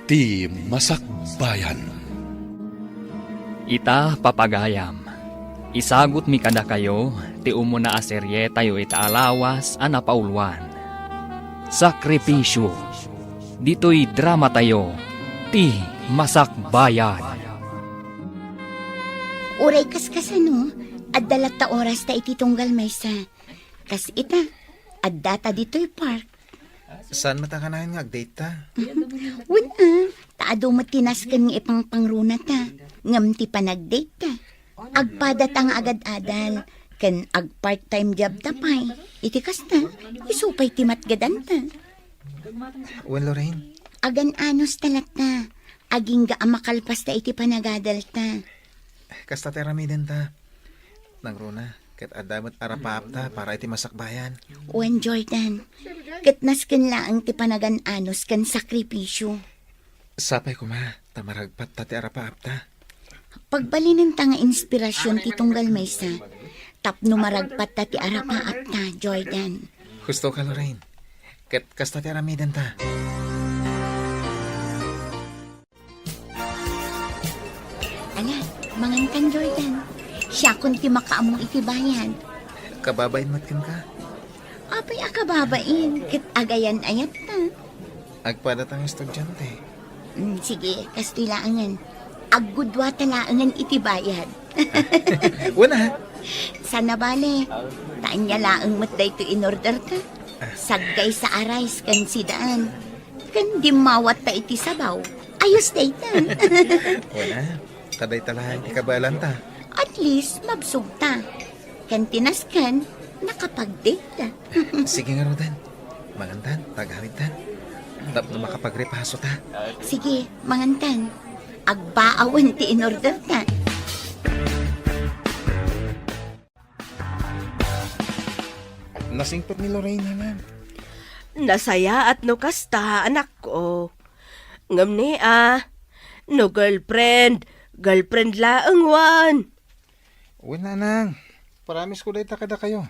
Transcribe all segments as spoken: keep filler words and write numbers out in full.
Ti Masakbayan. Ita, papagayam, isagutmi kadakayo ti umuna a serietayo ita a lawas a napauluan, Sakripisyo. Ditoy dramatayo, Ti Masakbayan. Uray kaskasano, adda latta orasta iti tunggal maysa. Kas ita, addata ditoy park. Saan met a kanayon nga agdate ta? Wen a, ta adu met ti nasken nga ipangpangruna ta, ngem ti panagdate ta, agpada ta nga agad-adal, ken agpart-time job ta pay. Iti kasta, isu pay ti matgadan ta. Wen, Lorraine. Agan-anos ta latta, agingga a makalpas ta iti panagadal ta. Kasta ti aramiden ta. Nangruna, ket adda met arapaap ta para iti masakbayan. Wen, Jordan, ket nasken laeng ti panagan-anos ken sakripisyo. Sapay koma, ta maragpat ta ti arapaap ta. Pagbalinen ta nga inspirasyon ti tunggal maysa, tapno maragpat ta ti arapaap ta, Jordan. Husto ka, Lorraine. Ket kasta ti aramiden ta. Ala, mangankan, Jordan. Siakon ti makaammo iti bayad. Kababain met kenka? Apay a kababain, ket agayan-ayat ta. Agpada ta nga estudiante. Mm, sige, kastoy laengen. Aggudua ta laengen iti bayad. Wen a. Sana bale, ta ania laeng met daytoy in-order ta. Saggaysa a rice ken sidaan. Ken dimmawat ta iti sabaw. Ayos dayta. Wen a, ta dayta laeng ti kabaelan ta. At least, mabsog ta. Ken ti nasken, nakapag-date ta. Sige ngaruden. Mangantan, ta agawidtan. Tapno makapagripaso ta. Sige, mangantan. Agbaawen ti in-order ta. Nasingpet ni Lorraine, nanang. Nasayaat no kasta, anakko. Ngem ni a, no girlfriend, girlfriend laeng wen. Wen, nanang. Promise ko dayta kadakayo.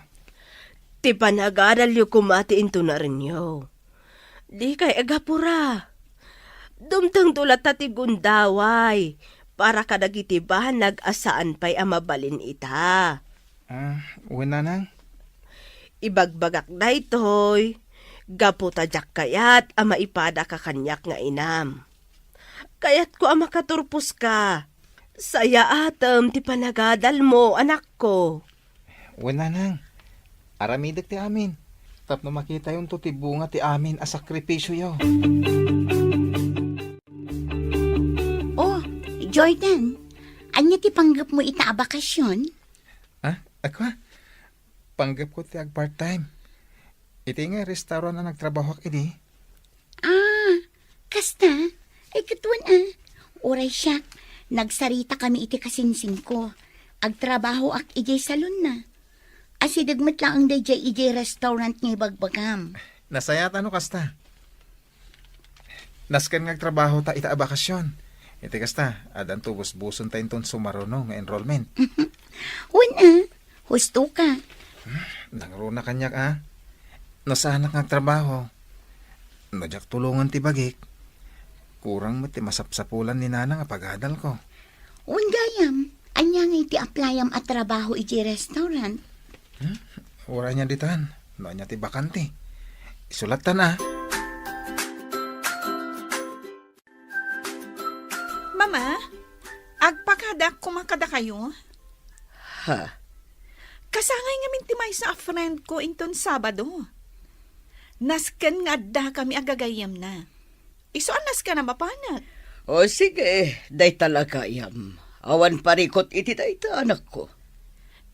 Ti panagadalyo koma ti intunarenyo. Dikay agapura. Dumtengto latta ti gundaway para kadagiti banag a saan pay a mabalin ita. Ah, wen, nanang. Ibagbagak daytoy, gapu ta diak kayat a maipadaka kaniak nga inam. Kayatko a makaturposka. Sayaatem ti panagadalmo, anakko. Wen, nanang. Aramidek ti amin. Tapno makitayonto ti bunga ti amin a sakripisioyo. Oh, Jordan, ania ti panggepmo ita a bakasion? Ah, ako? Panggepko ti ag-part-time. Iti nga restaurant a nagtrabahoak idi. Ah, kasta? Ay, ket wen a. Uray siak, nagsaritakami iti kasinsingko. Agtrabahoak idiay salonna. Asideg met laeng daydiay idiay restaurant nga ibagbagam. Nasayaat no kasta. Nasken nga agtrabaho ta ita a bakasion. Iti kasta, addanto busbuson ta inton sumaruno nga enrollment. Wen a, husto ka. Nangruna kaniak a. No saanak nga agtrabaho, no diak tulongen ti bagik, kurang met ti masapsapulan ni nanang a pagadalko. Wen gayam, ania ngay ti applyam a trabaho idiay restaurant? Hmm? Uray ania ditan, no ania ti bakante. Isulattan a. Mama, agpakadak koma kadakayo. Ha? Kasangay ngamin ti maysa a friend ko inton Sabado. Nasken nga addakami a gagayyemna. Isu a nasken a mapanak. O sige, dayta la gayam. Awan parikut iti dayta, anakko.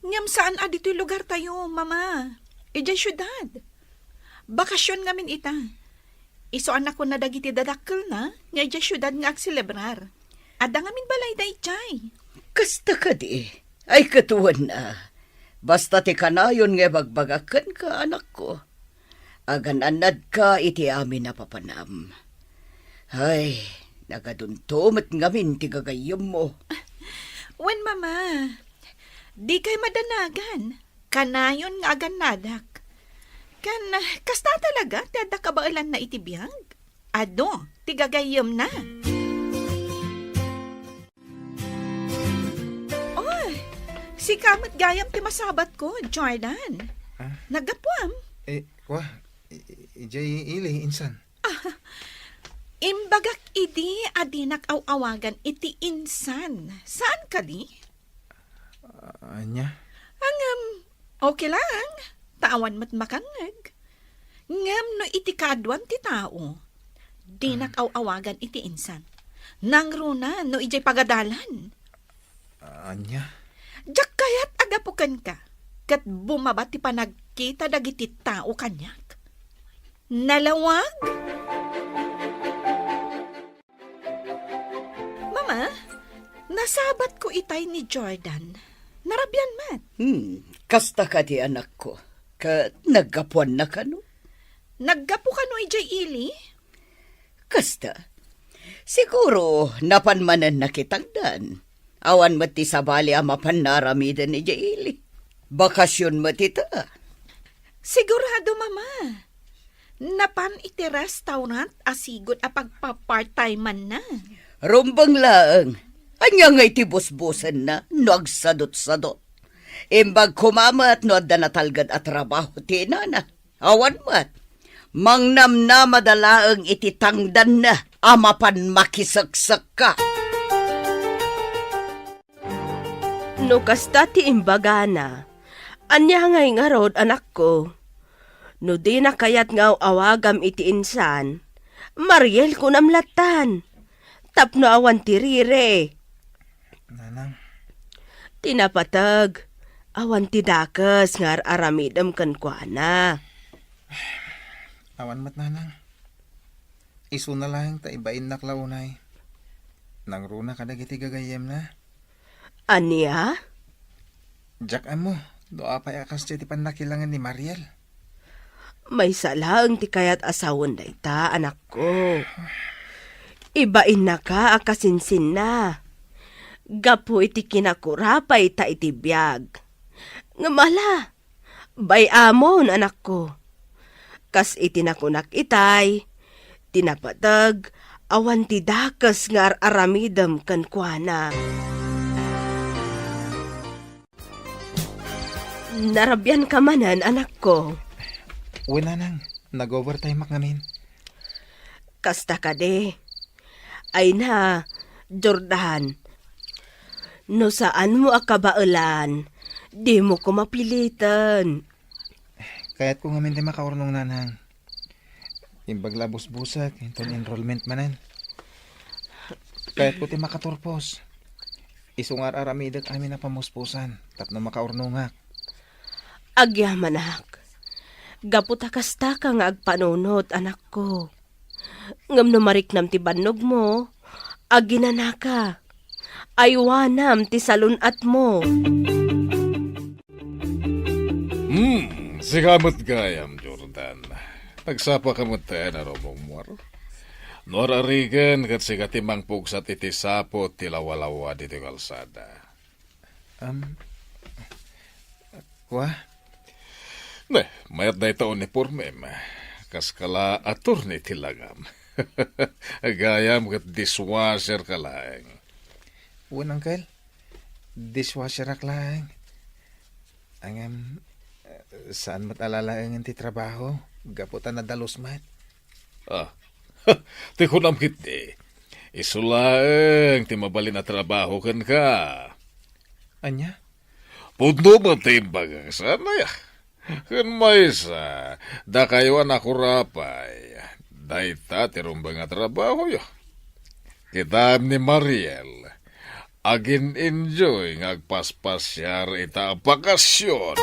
Ngem saan a ditoy lugartayo, Mama. Idiay siudad. Bakasion ngamin ita. Isu a nakuna dagiti dadakkelna nga idiay siudad nga agselebrar. Adda ngamin balayda idiay. Kasta kadi? Ay, ket wen a. Basta ti kanayon nga ibagbagak kenka, anakko. Agan-annadka iti amin a papanam. Ay, nagadunto met ngamin ti gagayyemmo. Wen, Mama, dikay madanagan. Kanayon nga agannadak. Ken, kasta talaga ti adda kabaelanna iti biag? adu ti gagayyemna. Oy, sika met gayam ti masabatko, Jordan. Ah? Naggapuam? Eh, kwa, i-, i-, ijay ili, insan. Ah, imbagak idi a dinak aw-awagan iti insan. Saan kadi? Ah, ania? Ngem, okay lang. Ta awan met makangngeg. Ngem no iti kaaduan ti tao, dinak aw-awagan iti insan. Nangruna no ijay pagadalan. Ah, ania? Diak kayat a gapu kenka, ket bumaba ti panagkita dagiti tao kaniak. Nalawag? Mama, nasabatko itay ni Jordan. Narabian met. Hmm, kasta kadi, anakko? Ket naggapuanna kano? Naggapu kano idiay ili? Kasta. Siguro, napan manen nakitangdan. Awan met ti sabali a mapan naaramiden idiay ili. Bakasion met ita. Sigurado, Mama. Napan iti restaurant a sigud a pagpa-part-time-anna. Rumbeng laeng. Ania ngay ti busbusenna no agsadutsadut? Imbag koma met no adda natalged a trabaho ti inana. Awan met. Mangnamnamada laeng iti tangdanna a mapan makiseksekka. No kasta ti imbagana, ania ngay ngarud, anakko? No dina kayat nga aw-awagam iti insan, Mariel kunam lattan, tapno awan ti rire. Nanang. Ti napateg, awan ti dakes nga ar-aramidem kenkuana. Awan met, Nanang. Isuna laeng ta ibainnak la unay. Nangruna kadagiti gagayyemna. Ania? Diak ammo no apay a kasdiay ti pannakilangen ni Mariel. Maysa laeng ti kayat a sawen dayta, anakko. Ibainnaka a kasinsinna. Gapu iti kinakurapay ta iti biag. Ngem ala, bay-amon, anakko. Kas iti nakunak itay, ti napateg, awan ti dakes nga ar-aramidem kenkuana. Narabianka manen, anakko. Wen, Nanang, nag-overtime-ak ngamin. Kasta kadi. Ay na, Jordan. No saanmo a kabaelan, dimo ko mapiliten. Kayatko ngamin ti makaurnong, Nanang. Imbag la a busbusek inton enrollment manen. Kayatko ti makaturpos. Isu nga ar-aramidek amin a pamuspusan tapno makaurnongak. Agyamanak. Gapu ta kastaka nga agpanunot, anakko. Ngem no mariknam ti bannogmo, aginanaka. Aywanam ti salun-atmo. Hmm, sika met gayam, Jordan. Nagsapaka met a rumungmuar. No ar-arigen ket sika ti mangpugsat iti saput ti lawalawa ditoy kalsada. Am, kua? Ne, mayat dayta uniformem. Kaska la attorney ti langam. Gayam ket dishwasher ka laeng. Wen, uncle. Dishwasherak laeng. Ngem, saan met a lalaengen ti trabaho, gapu ta nadalus met. Ah, ti kunam ketdi, isu laeng ti mabalin a trabaho kenka. Ania? Pudno met ti imbagak, saan aya? Ken maysa, dakayo a nakurapay, dayta ti rumbeng a trabahoyo. Kitaem ni Mariel, agin-enjoy nga agpaspasiar ita a bakasion.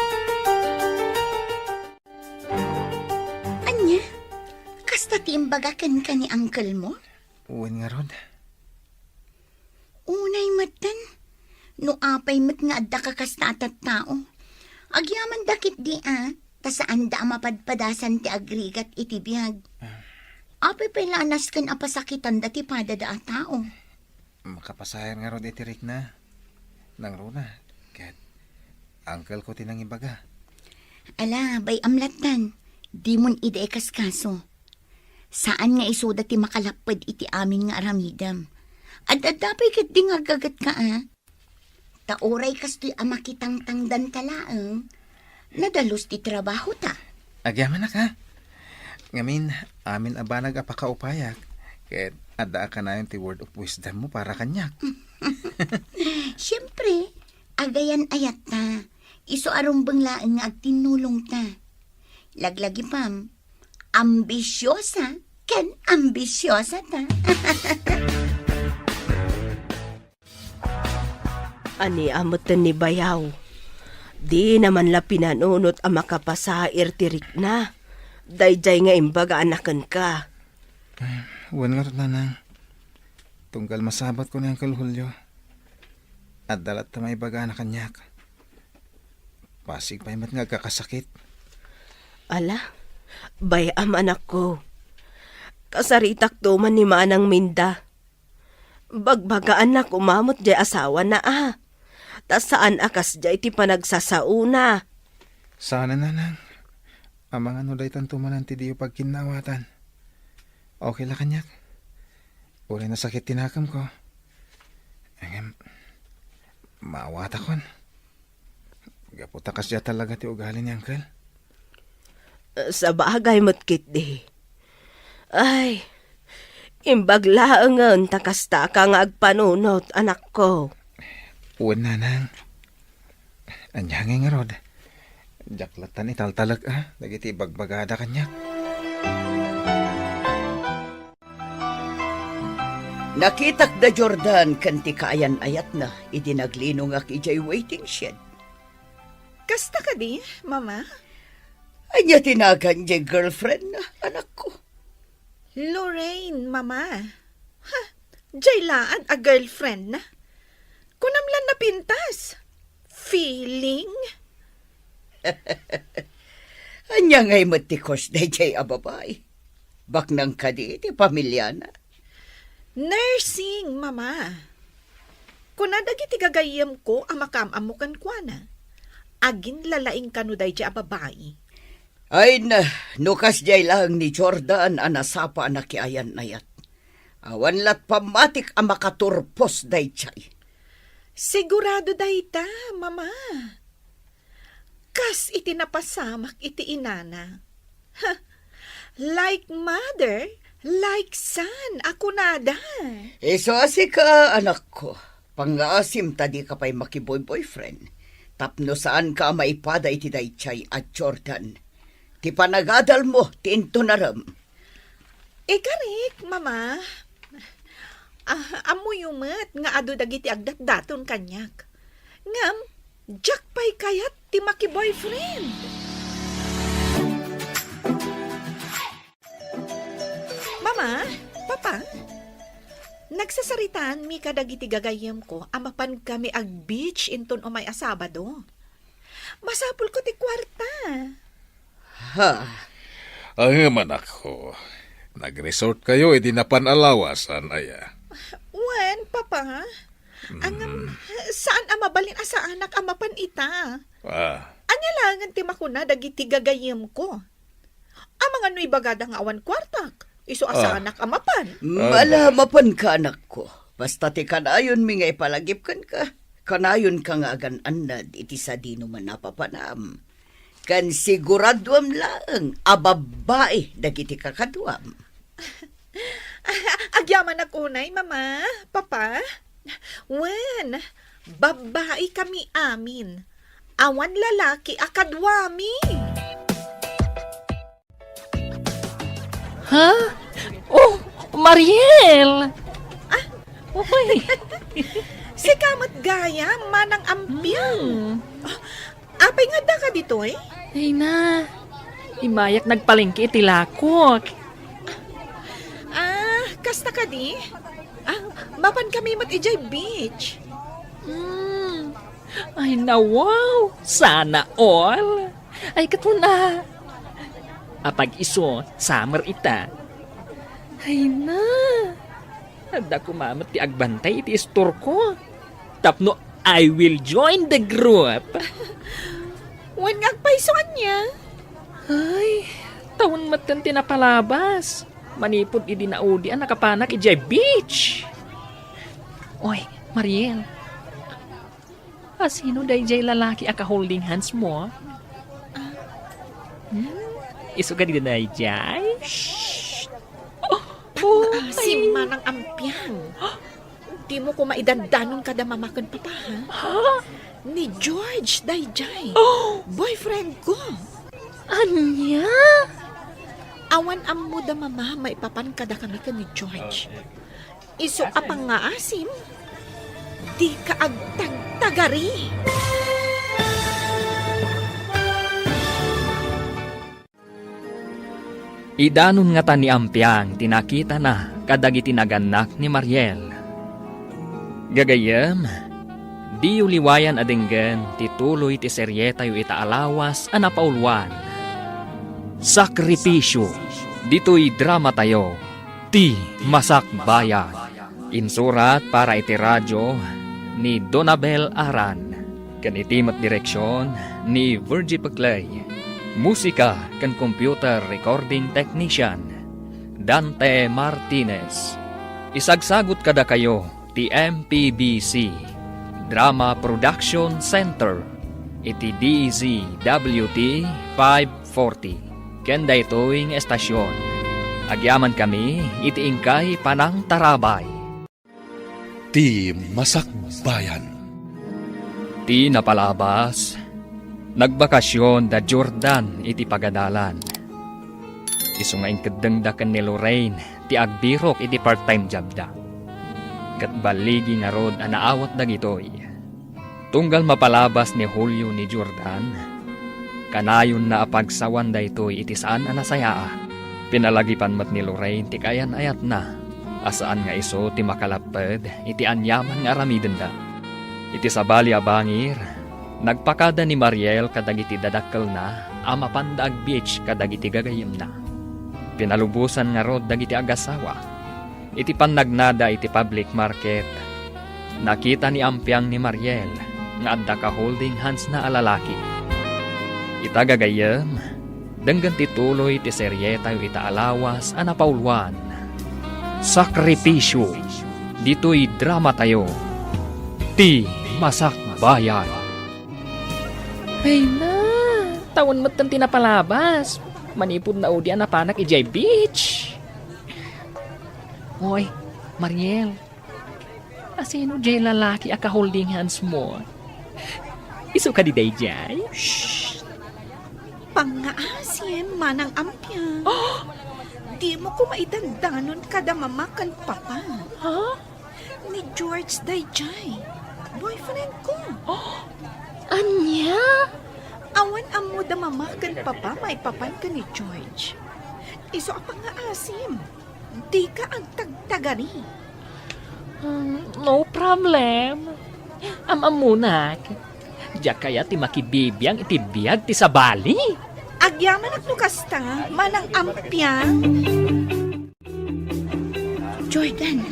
Ania? Kasta ti imbaga kenka ni uncle mo? Wen ngarud. Unay metten, no apay met nga adda kakasta a tattao. Agyamanda ketdi a, ta saanda a mapadpadasan ti agrigat iti biag. Ah. Apay pay la a nasken a pasakitanda ti padada a tao? Makapasayan ngarud iti rikna. Nangruna, ket uncle ko ti nangibaga. Ala, bay-am lattan. Dimon idi ikaskaso. Saan nga isuda ti makalapped iti amin nga aramidem. Ad-adda pay ketdi nga aggagetka, a? Ta uray kastoy a makitangtangdanta laeng, nadalus ti trabahota. Agyamanak, a? Ngamin, amin a banag a pakaupayak, ket adda a kanayon ti word of wisdom mo para kaniak. Siempre, agayan-ayatta. Isu a rumbeng laeng nga agtinnulongta. Laglagipem, ambisiosa ken ambisiosata. Ania metten ni bayaw? Dina man la pinanunot a makapasair ti rikna. Daydiay nga imbagaana kenka. Wen ngarud, nanang. Tunggal masabatko ni Uncle Julio, adda latta maibagana kaniak. Pasig pay met nga agkakasakit. Ala, bay-am, anakko. Kasaritakto man ni Manang Minda. Bagbagaanna koma met diay asawana, a. Ta saan a kasdiay ti panagsasaona. Saan a, nanang. Amangan no daytanto manen ti diyo pagkinnaawatan. Okay la kaniak. Uray nasakit ti nakemko. Ngem, maawatakon. Gapu ta kasdiay talaga ti ugali ni Uncle. Sabagay met ketdi. Ay, imbag laengen ta kastaka nga agpanunot, anakko. Wen, nanang. Ania ngay ngarud? Diak lattan italtalek, a, dagiti ibagbagada kaniak. Nakitak da Jordan ken ti kaayan-ayatna idi naglinongak idiay waiting shed. Kasta kadi, Mama? Ania ti nagan diay girlfriendna, anakko? Lorraine, Mama. Ha? Diay laad a girlfriendna? Kunam lan napintas? Feeling? Ania ngay met ti cause daydiay a babai? Baknang kadi ti pamiliana? Nursing, Mama. Kuna dagiti gagayyemko a makaam-ammo kenkuana, aginlalaing kano daydiay a babai. Ay na, no kasdiay laeng ni Jordan a nasapa a nakiayan-ayat, awan lat pammatik a makaturpos daydiay. Sigurado dayta, Mama. Kas iti napasamak iti inana. Ha, like mother, like son a kunada. Isu a sika, anakko, pangngaasim ta dika pay makiboy-boyfriend tapno saanka a maipada iti daydiay a Jordan. Ti panagadalmo ti intunarem. Ikarik, Mama. Ah, ammoyo met nga adu dagiti agdatdaton kaniak. Ngem, diak pay kayat ti makiboyfriend. Mama, Papa, nagsasaritaanmi kadagiti gagayyemko a mapankami ag-beach inton umay a Sabado. Masapulko ti kuarta. Ha? Ay, manakko. Nag-resort kayo, idi napan a lawasan, aya? Wen, Papa. Ngem, saan a mabalin a saanak a mapan ita? Ah. Ania laengen ti makuna dagiti gagayyemko? Amangan no ibagada nga awan kuartak, isu a saanak a mapan. Ala, mapanka, anakko. Basta ti kanayonmi nga ipalagip kenka, kanayonka nga agan-annad iti sadino man a papanam. Ken siguraduam laeng a babbai dagiti kakaduam. Agyamanak unay, Mama, Papa. Wen, babbai kami amin. Awan lalaki a kaduami. Ha? Oh, Mariel! Ah? Okay. Sika met gayam, Manang Ampiang. Hmm. Ah, apay nga addaka ditoy? Ay na, immayak nagpalengke iti lakok. Ah, kasta kadi? Ah, mapan kami met idiay beach. Hmm. Ay na, wow! Sana all! Ay, ket kuna. Apag-isu, summer ita. Ay na. Adda koma met ti agbantay iti istorko. Tapno I will join the group. Wen nga agpayso ania? Ay, tawen metten ti napalabas. Manipud idi naudi a nakapanak idiay beach. Oy, Mariel. Asino daydiay lalaki a ka-holding hands mo? Hmm? Isu kadi daydiay? Shh! Oh, oh, Pangngaasim, ay. Manang Ampiang. Dimo koma idandanon kada mama ken papa, ha? Ha? Ni George daydiay. Oh! Boyfriend ko. Ania? Awan ammo da mama maipapan kadakami ken ni George. Isu a pangngaasim, dika agtagtagari. Idanon ngata ni Ampiang ti nakitana kadagiti nagannak ni Mariel. Gagayyem, diyo liwayan a denggen ti tuloy ti serietayo ita a lawas a napauluan, Sakripisyo, ditoy dramatayo, Ti Masakbayan. Insurat para iti radio ni Donabel Aran, ken iti met direksion ni Virgie Peclay. Musika ken computer recording technician, Dante Martinez. Isagsagut kadakayo ti M P B C Drama Production Center iti D Z W T five forty. Ken daytoy nga estasion, agyamankami iti inkay panangtarabay. Ti Masakbayan. Ti napalabas, nagbakasyon da Jordan iti pagadalan. Isu nga inkeddengda ken ni Lorraine ti agbirok iti part-time jobda. Ket balligi ngarud a naawat dagitoy. Tunggal mapalabas ni Julio ni Jordan, kanayonna a pagsawan daytoy iti saan a nasayaat. Pinalagipan met ni Lorraine ti kaayan-ayatna a saan nga isu ti makalapped iti aniaman nga aramidenda. Iti sabali a bangir, nagpakada ni Mariel kadagiti dadakkelna a mapanda agbeach kadagiti gagayyemna. Pinalubosan ngarud dagiti agasawa. Iti pannagnada iti public market, nakita ni Ampiang ni Mariel nga adda ka-holding handsna a lalaki. Ita gagayyem, denggen ti tuloy ti serietayo ita a lawas a napauluan, Sakripisyo, ditoy dramatayo, Ti Masakbayan. Ay na, tawen metten ti napalabas. Manipud naudi a napanak idiay beach. Oy, Mariel, asino diay lalaki a ka-holding hands mo? Isu kadi daydiay? Shh! Pangngaasim, Manang Ampiang. Dimo koma idandanon kada mama ken papa. Ha? Ni George daydiay. Boyfriend ko. Ania? Awan ammo da mama ken papa maipapan ken ni George. Isu a pangngaasim. Dika agtagtagari. Hmm, no problem. Am-ammonak. Diak kayat ti makibibiang iti biag ti sabali. Agyamanak no kasta, Manang Ampiang. Jordan,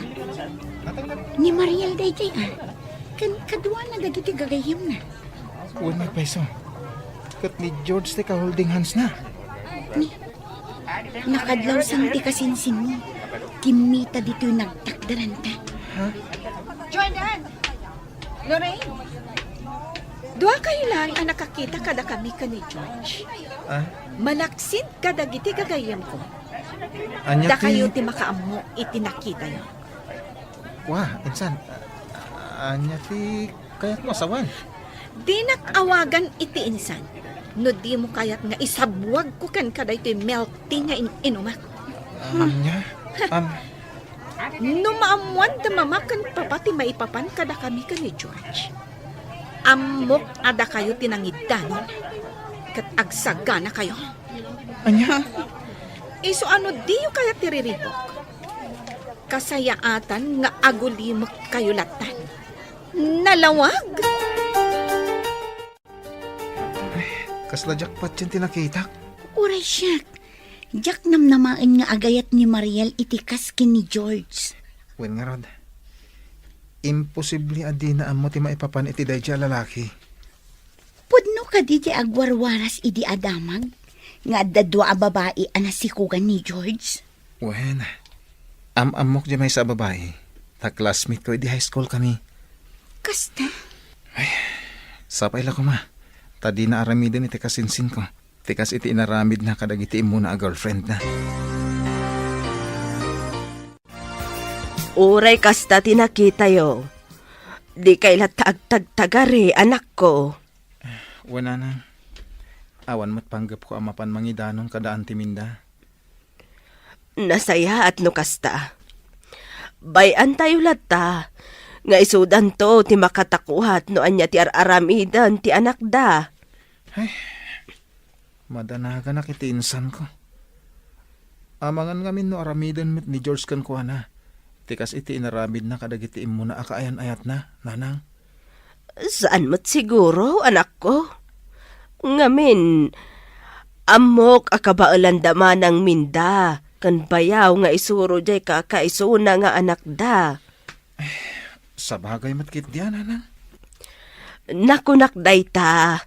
ni Mariel daydiay, a. Ken kaduana dagiti gagayyemna. Wen, ni Paiso. Ket ni George ti ka-holding handsna. Ni, nakadlawsan ti kasinsinmo. Kimmita ditoy nagtakderanta. Ha? Jordan! Lorraine! Duakayo laeng a nakakita kadakami ken ni George. Ah? Malaksid kadagiti gagayyemko. Ania ti... Dakayo ti makaammo iti nakitayo. Wa, insan. Ania ti kayatmo a sawen? Dinak awagan iti insan no dimo kayat nga isabwagko kenka daytoy milk tea nga in-inumak. Ania? Am- No maammoan da mama ken papa ti maipapan kadakami ken ni George, ammok a dakayo ti nangiddanon ket agsaganakayo. Ania? Isu a no diyo kayat ti riribuk, kasayaatan nga agulimekkayo lattan. Nalawag! Kasla jackpot ti nakitak. Uray siak. Diak namnamaen nga agayat ni Mariel iti kas ken ni George. Wen ngarud, imposible a dina ammo ti maipapan iti daydiay a lalaki. Pudno kadi ti agwarwaras idi a damag nga adda dua a babai a nasikogan ni George? Wen, am-ammok diay maysa a babai. Ta classmate ko idi high school kami. Kasta? Sapay la koma, ta dina aramiden iti kasinsinko, ti kas iti inaramidna kadagiti immuna a girlfriendna. Uray kasta ti nakitayo, dikay latta agtagtagari, anakko. Wen, nanang, awan met panggepko a mapan mangidanon kada Auntie Minda. Nasayaat no kasta. Bay-antayo latta nga isudanto ti makatakuat no ania ti ar-aramiden ti anakda. Ay, madanaganak iti insanko. Amangan ngamin no aramiden met ni George kenkuana ti kas iti inaramidna kadagiti immuna a kaayan-ayatna, nanang. Saan met siguro, anakko. Ngamin, ammok a kabaelanda manang Minda ken bayaw nga isuro diay kakaisuna nga anakda. Sabagay met ketdi, nanang. Nakunak dayta,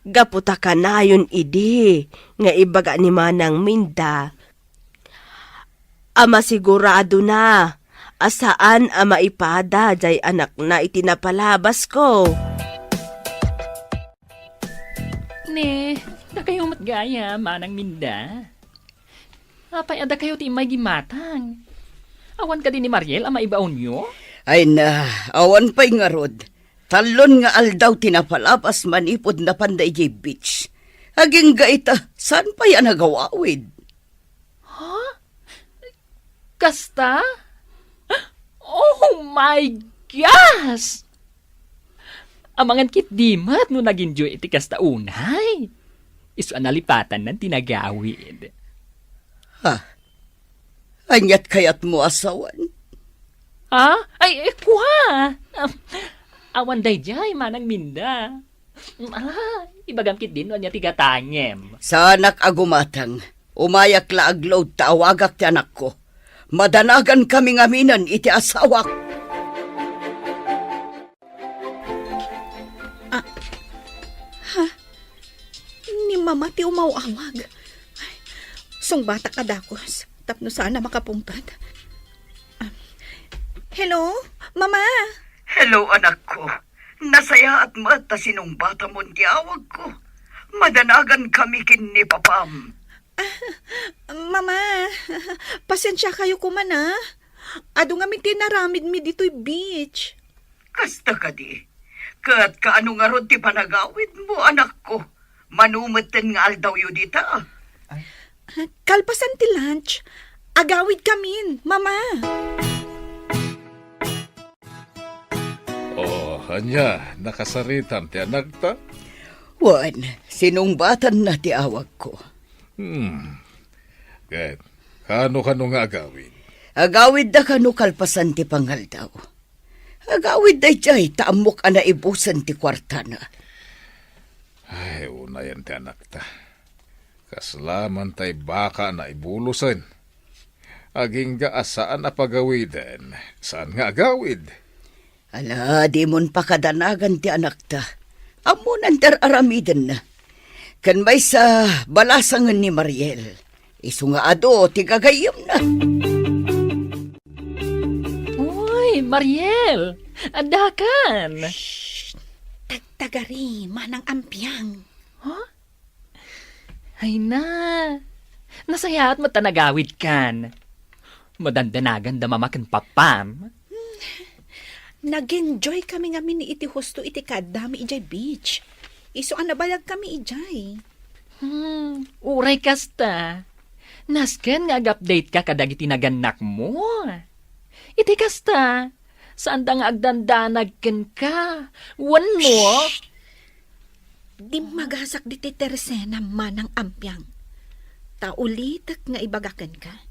gapu ta kanayon idi nga ibaga ni manang Minda a masiguradona a saan a maipada diay anakna iti napalabasko. Ne, dakayo met gayam, manang Minda. Apay a dakayo ti immay gimatang? Awan kadi ni Mariel a maibaonyo? Ay na, awan pay ngarud. Tallon nga aldaw ti napalabas manipud napanda idiay beach. Agingga ita, saan pay a nagawawid? Ha? Kasta? Oh my gosh! Amangan ketdi met no nag-enjoy iti kasta unay. Isu a nalipatanna ti nagawid. Ha? Aniat kayatmo a sawen? Ha? Ay, eh, kua! Awan daydiay, manang Minda. Ala, ibagam ketdin no ania ti gatangem. Saanak a gumatang. Umayak la agload ta awagak ti anakko. Madanagankami ngaminen iti asawak. Ah, ha? Ni Mama ti umaw-awag. Ay, sungbatak a dakes tapno saan a makapungtot. Ah, hello, Mama? Hello, anakko. Nasayaat met ta sinungbatamon ti awagko. Madanagankami ken ni Papam. Ah, Mama, pasensiakayo koma, a. Adu ngamin ti inaramidmi ditoy beach. Kasta kadi? Ket kaano ngarud ti panagawidmo, anakko? Mano metten nga aldawyo dita? Kalpasan ti lunch, agawidkamin, Mama. Oh, ania, nakasaritam ti anakta? Wen, sinungbatanna ti awagko. Hmm. Ket, kano-kano nga agawid? Agawidda kano kalpasan ti pangaldaw. Agawidda idiay ta ammok a naibusen ti kuartana. Ay, unayen ti anakta. Kasla man tay baka a naibulosen. Agingga a saan a pagawiden, saan nga agawid. Ala, dimon pakadanagan ti anakta. Ammonan ti ar-aramidenna. Ken maysa, balasangen ni Mariel. Isu nga adu ti gagayyemna. Uy, Mariel! Addakan! Shh! Tagtagari, manang Ampiang. Huh? Ay na, nasayaat met ta nagawidkan. Madandanaganda Mama ken Papam. Nag-enjoy kami ngamin iti husto iti kaaddami idiay beach. Isu a nabayag kami idiay. Hmm, uray kasta. Nasken nga ag-update ka kadagiti nagannakmo. Iti kasta, saanda nga agdandanag kenka. Wenno? Shh! Dimmagasak ditoy Teresena, manang Ampiang. Ta ulitek nga ibaga kenka,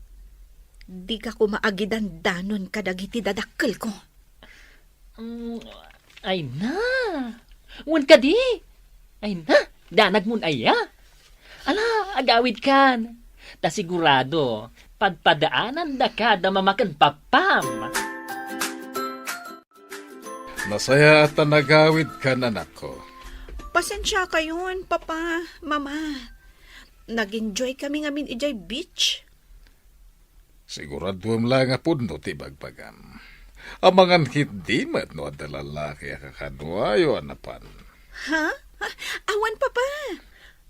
dika koma agidandanon kadagiti dadakkelko. Mm, ay na. Wen kadi? Ay na, danagmon aya? Ala, agawidkan. Ta sigurado, padpadaanandaka da Mama ken Papam. Nasayaat ta nagawidkan, anakko. Pasensiakayon, Papa, Mama. Nag-enjoy kami ngamin idiay beach. Siguraduem la nga pudno ti ibagbagam. Amangan ketdi met no adda lalaki a kakaduayo a napan. Ha? Ha? Awan, Papa.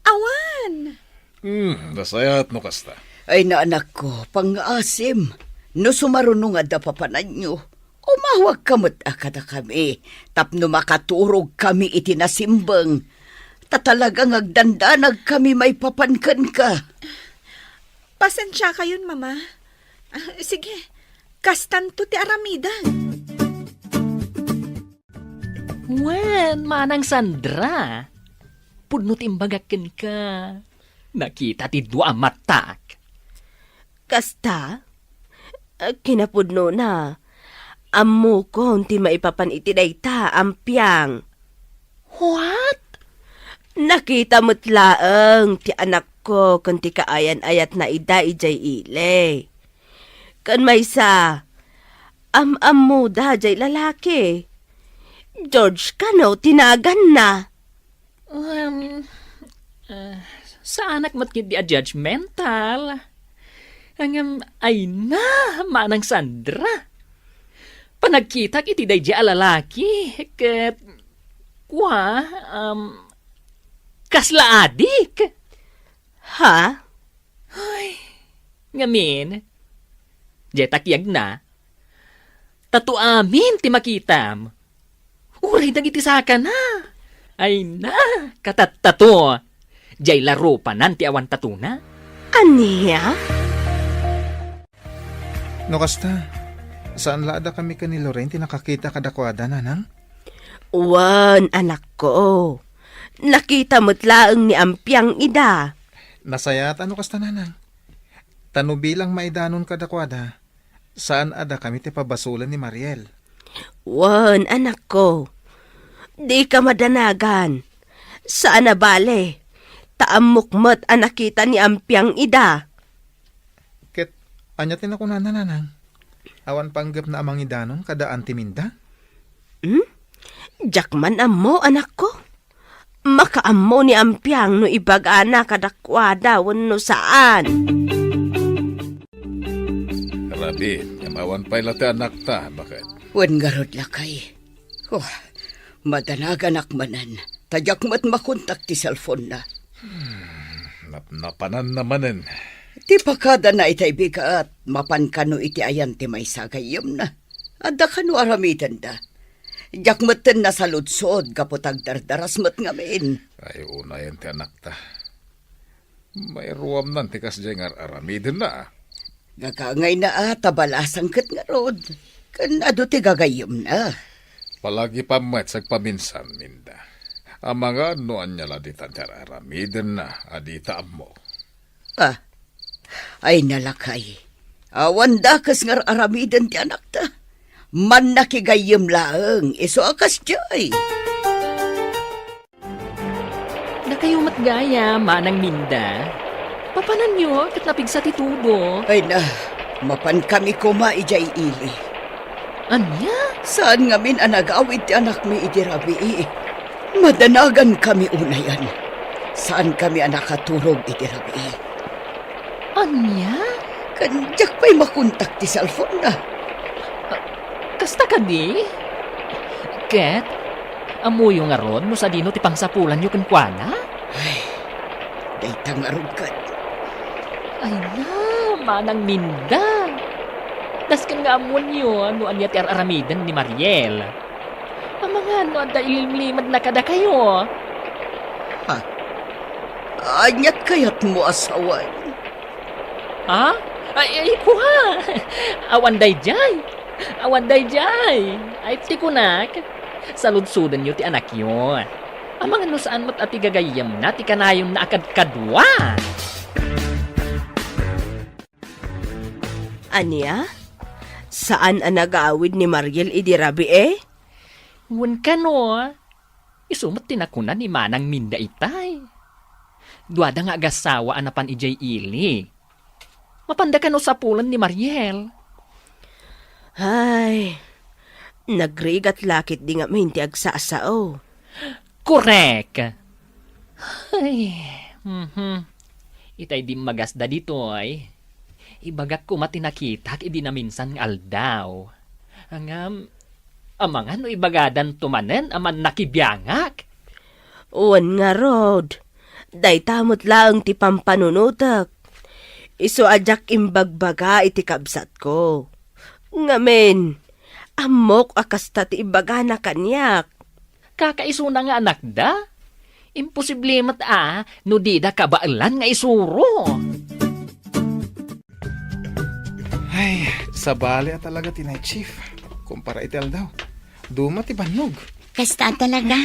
Awan. Hmm, nasayaat no kasta. Ay, na, anakko, pangngaasim. No sumaruno nga adda papananyo, umawagka met a kadakami tapno makaturogkami iti nasimbeng. Ta talaga nga agdandanagkami maipapan kenka. Pasensiakayon, Mama. Ah, sige, kastanto ti aramidek. Wen, Manang Sandra, pudno ti imbagak kenka. Nakita ti dua a matak. Kasta? Kinapudnona, ammokon ti maipapan iti dayta a ampiang. What? Nakita met laeng ti anakko ken ti kaayan-ayatna ida idiay ili. Ken maysa, am-ammoda jay lalaki. George kano ti naganna? Um, ah, saanak met ketdi a judgmental. Ngem, ay na, Manang Sandra. Panagkitak iti daydiay a lalaki, ket, kua, um, kasla adik. Ha? Ay, ngamin, diay takiagna, tato amin ti makitam. Uray dagiti sakana. Ay na, katattato. Diay la rupanan ti awan tatona. Ania? No kasta, saan la a dakami ken ni Lorraine ti nakakita kadakuada, Nanang? Wen, anakko. Nakita met laeng ni Ampiang ida. Nasayaat a no kasta, Nanang. Ta no bilang maidanon kadakuada, saan a dakami ti pabasolen ni Mariel. Wen, anakko. Dika madanagan. Saan a bale. Ta ammok met a nakita ni Ampiang ida. Ket ania ti nakunana, Nanang? Awan panggepna a mangidanon kada Auntie Minda? Hmm? Diak man ammo, anakko. Makaammo ni Ampiang no ibagana kadakuada wenno saan. Rabi, ngem awan pay la ti anakta, baket? Wen ngarud, lakay. Oh, madanaganak manen. Ta diak met makontak ti cellphone-na. Hmm, napnapananna manen. Ti pakadana itay bigat, mapan kano iti ayan ti maysa a gayyemna. Adda kano aramidenda. Diak metten nasaludsod gapu ta agdardaras met ngamin. Ay, unayen ti anakta. Mairuamnan ti kasdiay nga ar-aramidenna. Gagangayna a ta balasang ket ngarud. Ken adu ti gagayyemna. Palagipam met sagpaminsan, Minda. Amangan no ania la ditan ti ar-aramidenna a dita ammo. Ah, ay na, lakay. Awan dakes nga ar-aramiden ti anakta. Mannakigayyem laeng, isu a kasdiay. Dakayo met gayam, Manang Minda. Papananyo ket napigsa ti tudo. Ay na, mapankami koma idiay ili. Ania? Saan ngamin a nagawid ti anakmi idi rabii. Madanagankami unayen. Saankami a nakaturog idi rabii. Ania? Ken diak pay makontak ti cellphone-na. Ah, kasta kadi? Ket, ammoyo ngarud no sadino ti pangsapulanyo kenkuana? Ay, dayta ngarud ket. Ay na, Manang Minda. Dasken nga ammoenyo no ania ti ar-aramiden ni Mariel. Amangan no adda ilimlimedna kadakayo. Ha? Aniat kayatmo a sawen? Ha? Ay, ay, kua! Awan daydiay! Awan daydiay! Ay, ti kunak, saludsodenyo ti anakyo. Amangan no saan met a ti gagayyemna ti kanayonna a kadkadua. Ania? Saan a nagawid ni Mariel idi rabii? Wen kano, isu met ti nakuna ni Manang Minda itay. Duada nga agassawa a napan idiay ili. Mapanda kano sapulen ni Mariel? Ay, nagrigat la ketdi ngamin ti agsasao. Korek! Ay, mhm. Itay dimmagasda ditoy. Ibagak koma ti nakitak idi naminsan nga aldaw. Ngem, amangan no ibagadanto manen a mannakibiangak? Wen ngarud, dayta met laeng ti pampanunotek. Isu a diak imbagbaga iti kabsatko. Ngamin, ammok a kasta ti ibagana kaniak. Kakaisuna nga anakda? Imposible met a no dida kabaelan nga isuro. Ay, sabali a talaga ti night shift. Kumpara iti aldaw, duma ti bannog. Kasta talaga.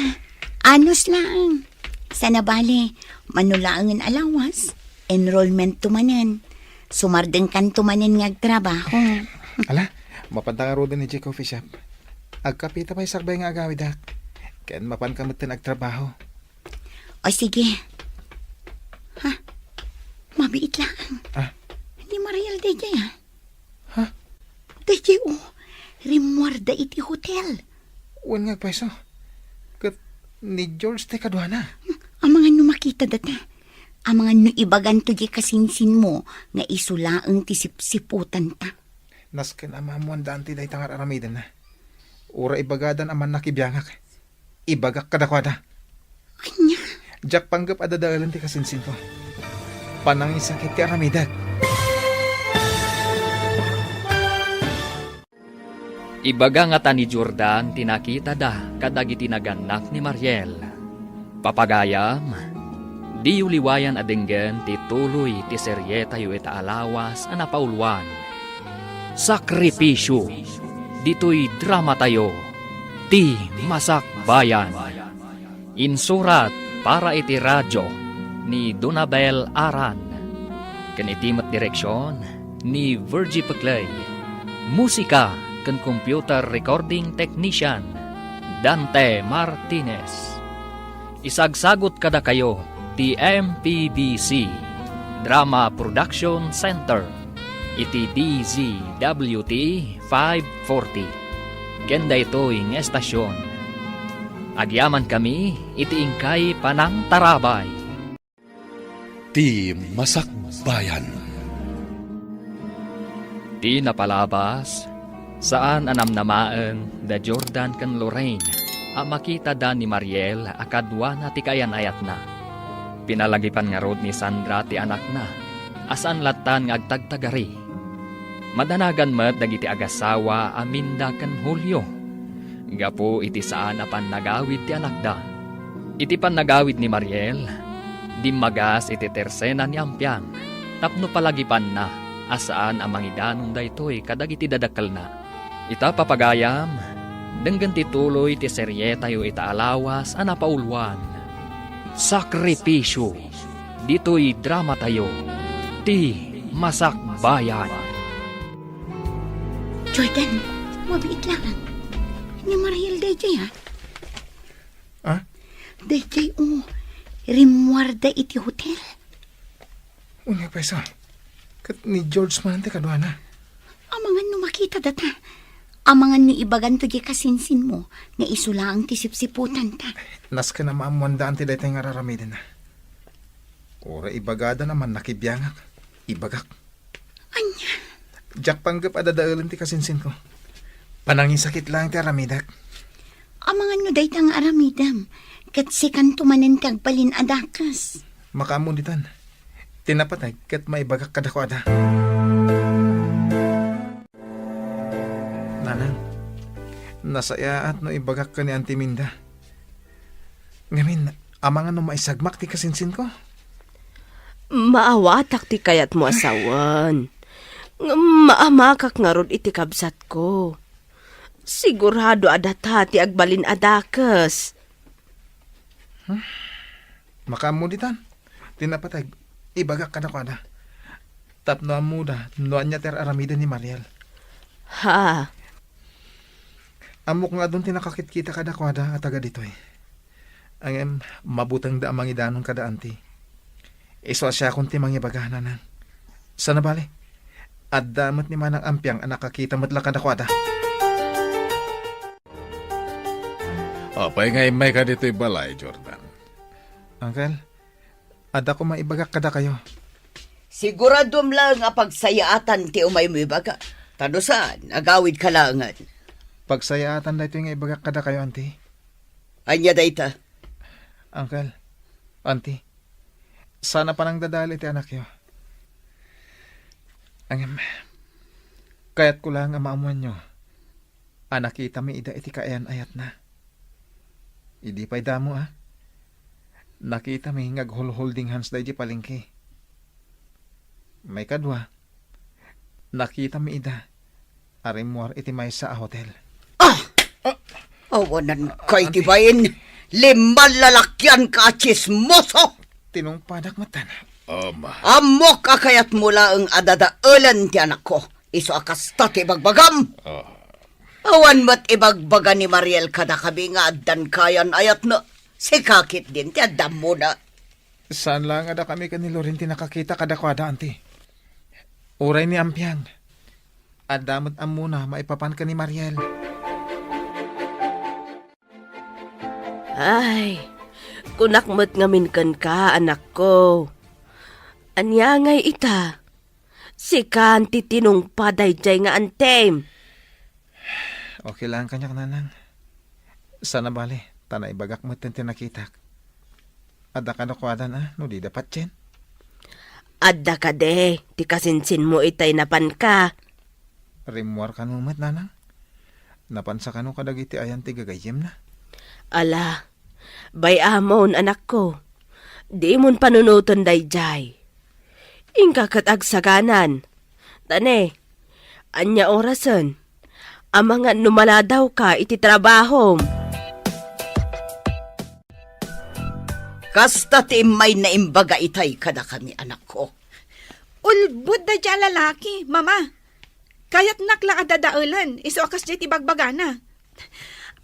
Anus laeng. Sana bale, mano laengen a lawas, enrollment to manen. Sumardengkan to manen nga agtrabaho. Ala, mapanta ngaruden idiay coffee shop. Agkapita pay sakbay nga agawidak. Ken mapanka metten agtrabaho. O sige. Ha? Mabiit laeng. Ah? Ni Mariel daydiay, ah. Ha? Daydiay, o. Rimmuarda iti hotel. Wen nga agpayso. Ket ni George ti kaduana. Amangan no makita data. Amangan no ibaganto diay kasinsinmo nga isu laeng ti sipsiputanta. Nasken a maammoan da anti dayta nga ar-aramidenna. Uray ibagadan a mannakibiangak. Ibagak kadakuada. Ania? Diak panggep a dadaelen ti kasinsinko. Panangisakit ti aramidek. Ibaga ngata ni Jordan ti nakitada kadagiti nagannak ni Mariel. Papagayam, diyo liwayan a denggen ti tuloy ti serietayo ita a lawas a napauluan, Sakripisyo, ditoy dramatayo, Ti Masakbayan. Insurat para iti radio ni Donabel Aran, ken iti met direksion ni Virgie Peclay. Musika ken computer recording technician, Dante Martinez. Isagsagut kadakayo ti M P B C Drama Production Center iti D Z W T five forty. Ken daytoy nga estasion, agyamankami iti inkay panangtarabay. Ti Masakbayan. Ti napalabas, saan a namnamaen da Jordan ken Lorraine a makitada ni Mariel a kaduana ti kaayan-ayatna. Pinalagipan ngarud ni Sandra ti anakna a saan lattan nga agtagtagari. Madanagan met dagiti agasawa a Minda ken Julio. Gapu iti saan a pannagawid ti anakda. Iti pannagawid ni Mariel, dimmagas iti tersena ni Ampiang tapno palagipanna a saan a mangidanon daytoy kadagiti dadakkelna. Ita, papagayam, denggen ti tuloy ti serietayo ita a lawas a napauluan, Sakripisyo, ditoy dramatayo, Ti Masakbayan. Jordan, mabiit laeng. Ni Mariel daydiay, a? Ah? Daydiay, o. Rimmuarda iti hotel. Unya, payso. Ket ni George man ti kaduana. Amangan no makita data. Amangan no ibaganto diay kasinsinmo nga isu laeng ti sipsiputanta. Nasken a maammoanda anti daytoy nga ar-aramidenna. Uray ibagada a mannakibiangak. Ibagak. Ania? Diak panggep a dadaelen ti kasinsinko. Panangisakit laeng ti aramidek. Amangan no dayta nga aramidem, ket sikanto manen ti agbalin a dakes. Makaammo ditan. Ti napateg ket maibagak kadakuada. Nanang, nasayaat no ibagak ken ni Auntie Minda. Ngamin, amangan no maisagmak ti kasinsinko? Maawatak ti kayatmo a sawen. Ngem maamakak ngarud iti kabsatko. Sigurado a data ti agbalin a dakes. Hmm? Makaammo ditan. Ti napateg, ibagak kadakuada. Tapno ammoda no ania ti ar-aramiden ni Mariel. Ha? Ammok nga adun ti nakakitkita kadakuada a taga ditoy. Ngem, mabutengda a mangidanon kada anti. Isu a siakon ti mangibaga, nanang. Sana bale, adda met ni Manang Ampiang a nakakita met la kadakuada. Apay nga immayka ditoy balay, Jordan? Uncle, adda koma ibagak kadakayo. Siguradom laeng a pagsayaatan ti umaymo ibaga. Ta no saan, agawidka laengen. Pagsayaatan daytoy nga ibagak kadakayo, Auntie. Ania dayta? Uncle, Auntie, saan a panangdadael iti anakyo. Ngem, kayatko laeng a maammoanyo a nakitami ida iti kaayan-ayatna. Idi pay damo, a, nakitami nga aghulholding handsda idiay palengke. Maikadua, nakitami ida a rimmuar iti maysa a hotel. Ah! Awanan kay ti bain. Limman lalakian ka a tsismoso! Tinungpadak metten. Ama. Ammok a kayatmo laeng a dadaelen ti anakko. Isu a kasta ti ibagbagam. Ah. Awan met ibagbaga ni Mariel kadakami nga addan kaayan-ayatna. Sika ketdin ti adda ammona. Saan laeng a dakami ken ni Loren ti nakakita kadakuada, Auntie. Uray ni Ampiang, adda met ammona maipapan ken ni Mariel. Ay, kunak met ngamin kenka, anakko. Ania ngay ita? Sikan ti tinungpa daydiay nga antem. Okay lang kaniak, Nanang. Saan a bale, ta naibagak metten ti nakitak. Adda kadakuadan a no dida patien? Adda kadi ti kasinsinmo itay napanka? Rimmuar kano met, Nanang. Napansa kano kadagiti ayan ti gagayyemna? Ala, bay-amon, anakko. Dimon panunoten daydiay. Inka ket agsaganan. Ta ne, ania orasen? Amangan no maladawka iti trabahom. Kasta ti immay naimbaga itay kadakami, anakko. Ulbod daydiay a lalaki, Mama. Kayatnak la a dadaelen, isu a kasdiay ti bagbagana.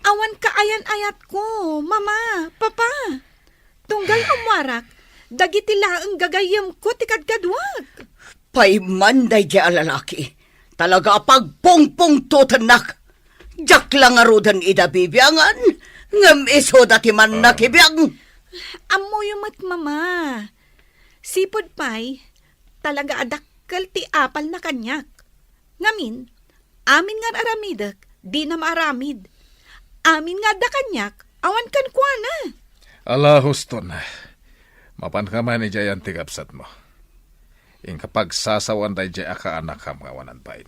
Awan kaayan-ayatko, Mama, Papa. Tunggal ummuarak, dagiti laeng gagayyemko ti kadkaduak. Pay man daydiay a lalaki, talaga a pagpungpungtotennak. Diak la ngaruden ida bibiangan, ngem isuda ti mannakibiang. Ammoyo met, Mama. Sipud pay, talaga a dakkel ti apalna kaniak. Ngamin, amin nga ar-aramidek, dina maaramid. Amin nga adda kaniak, awan kenkuana. Ala, huston. Mapanka man idiay ayan ti kabsatmo. Inka pagsasawan daydiay a kaanakam nga awanan bain.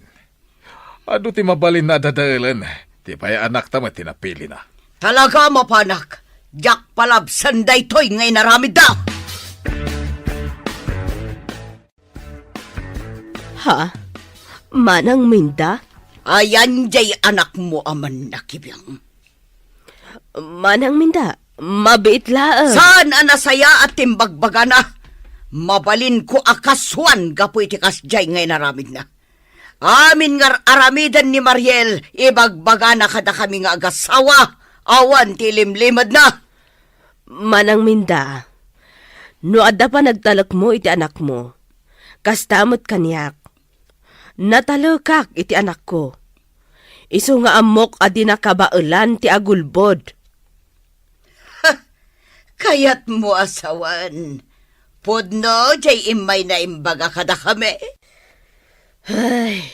Adu ti mabalin a dadaelen, ti pay anakta met ti napilina. Talaga a mapanak, diak palabsen daytoy nga inaramidda. Ha? Manang Minda? Ayan diay anakmo a mannakibiang. Manang Minda, mabiit laeng. Saan a nasayaat ti imbagbagana? Mabalinko a kasuan gapu iti kasdiay nga inaramidna. Amin nga ar-aramiden ni Mariel, ibagbagana kadakami nga agasawa, awan ti ilimlimedna. Manang Minda, no adda panagtalekmo iti anakmo, kasta met kaniak. Natalekak iti anakko. Isu nga ammok a di nakabaelan ti agulbod. Kayatmo a sawen, pudno diay immay naimbaga kadakami? Ay,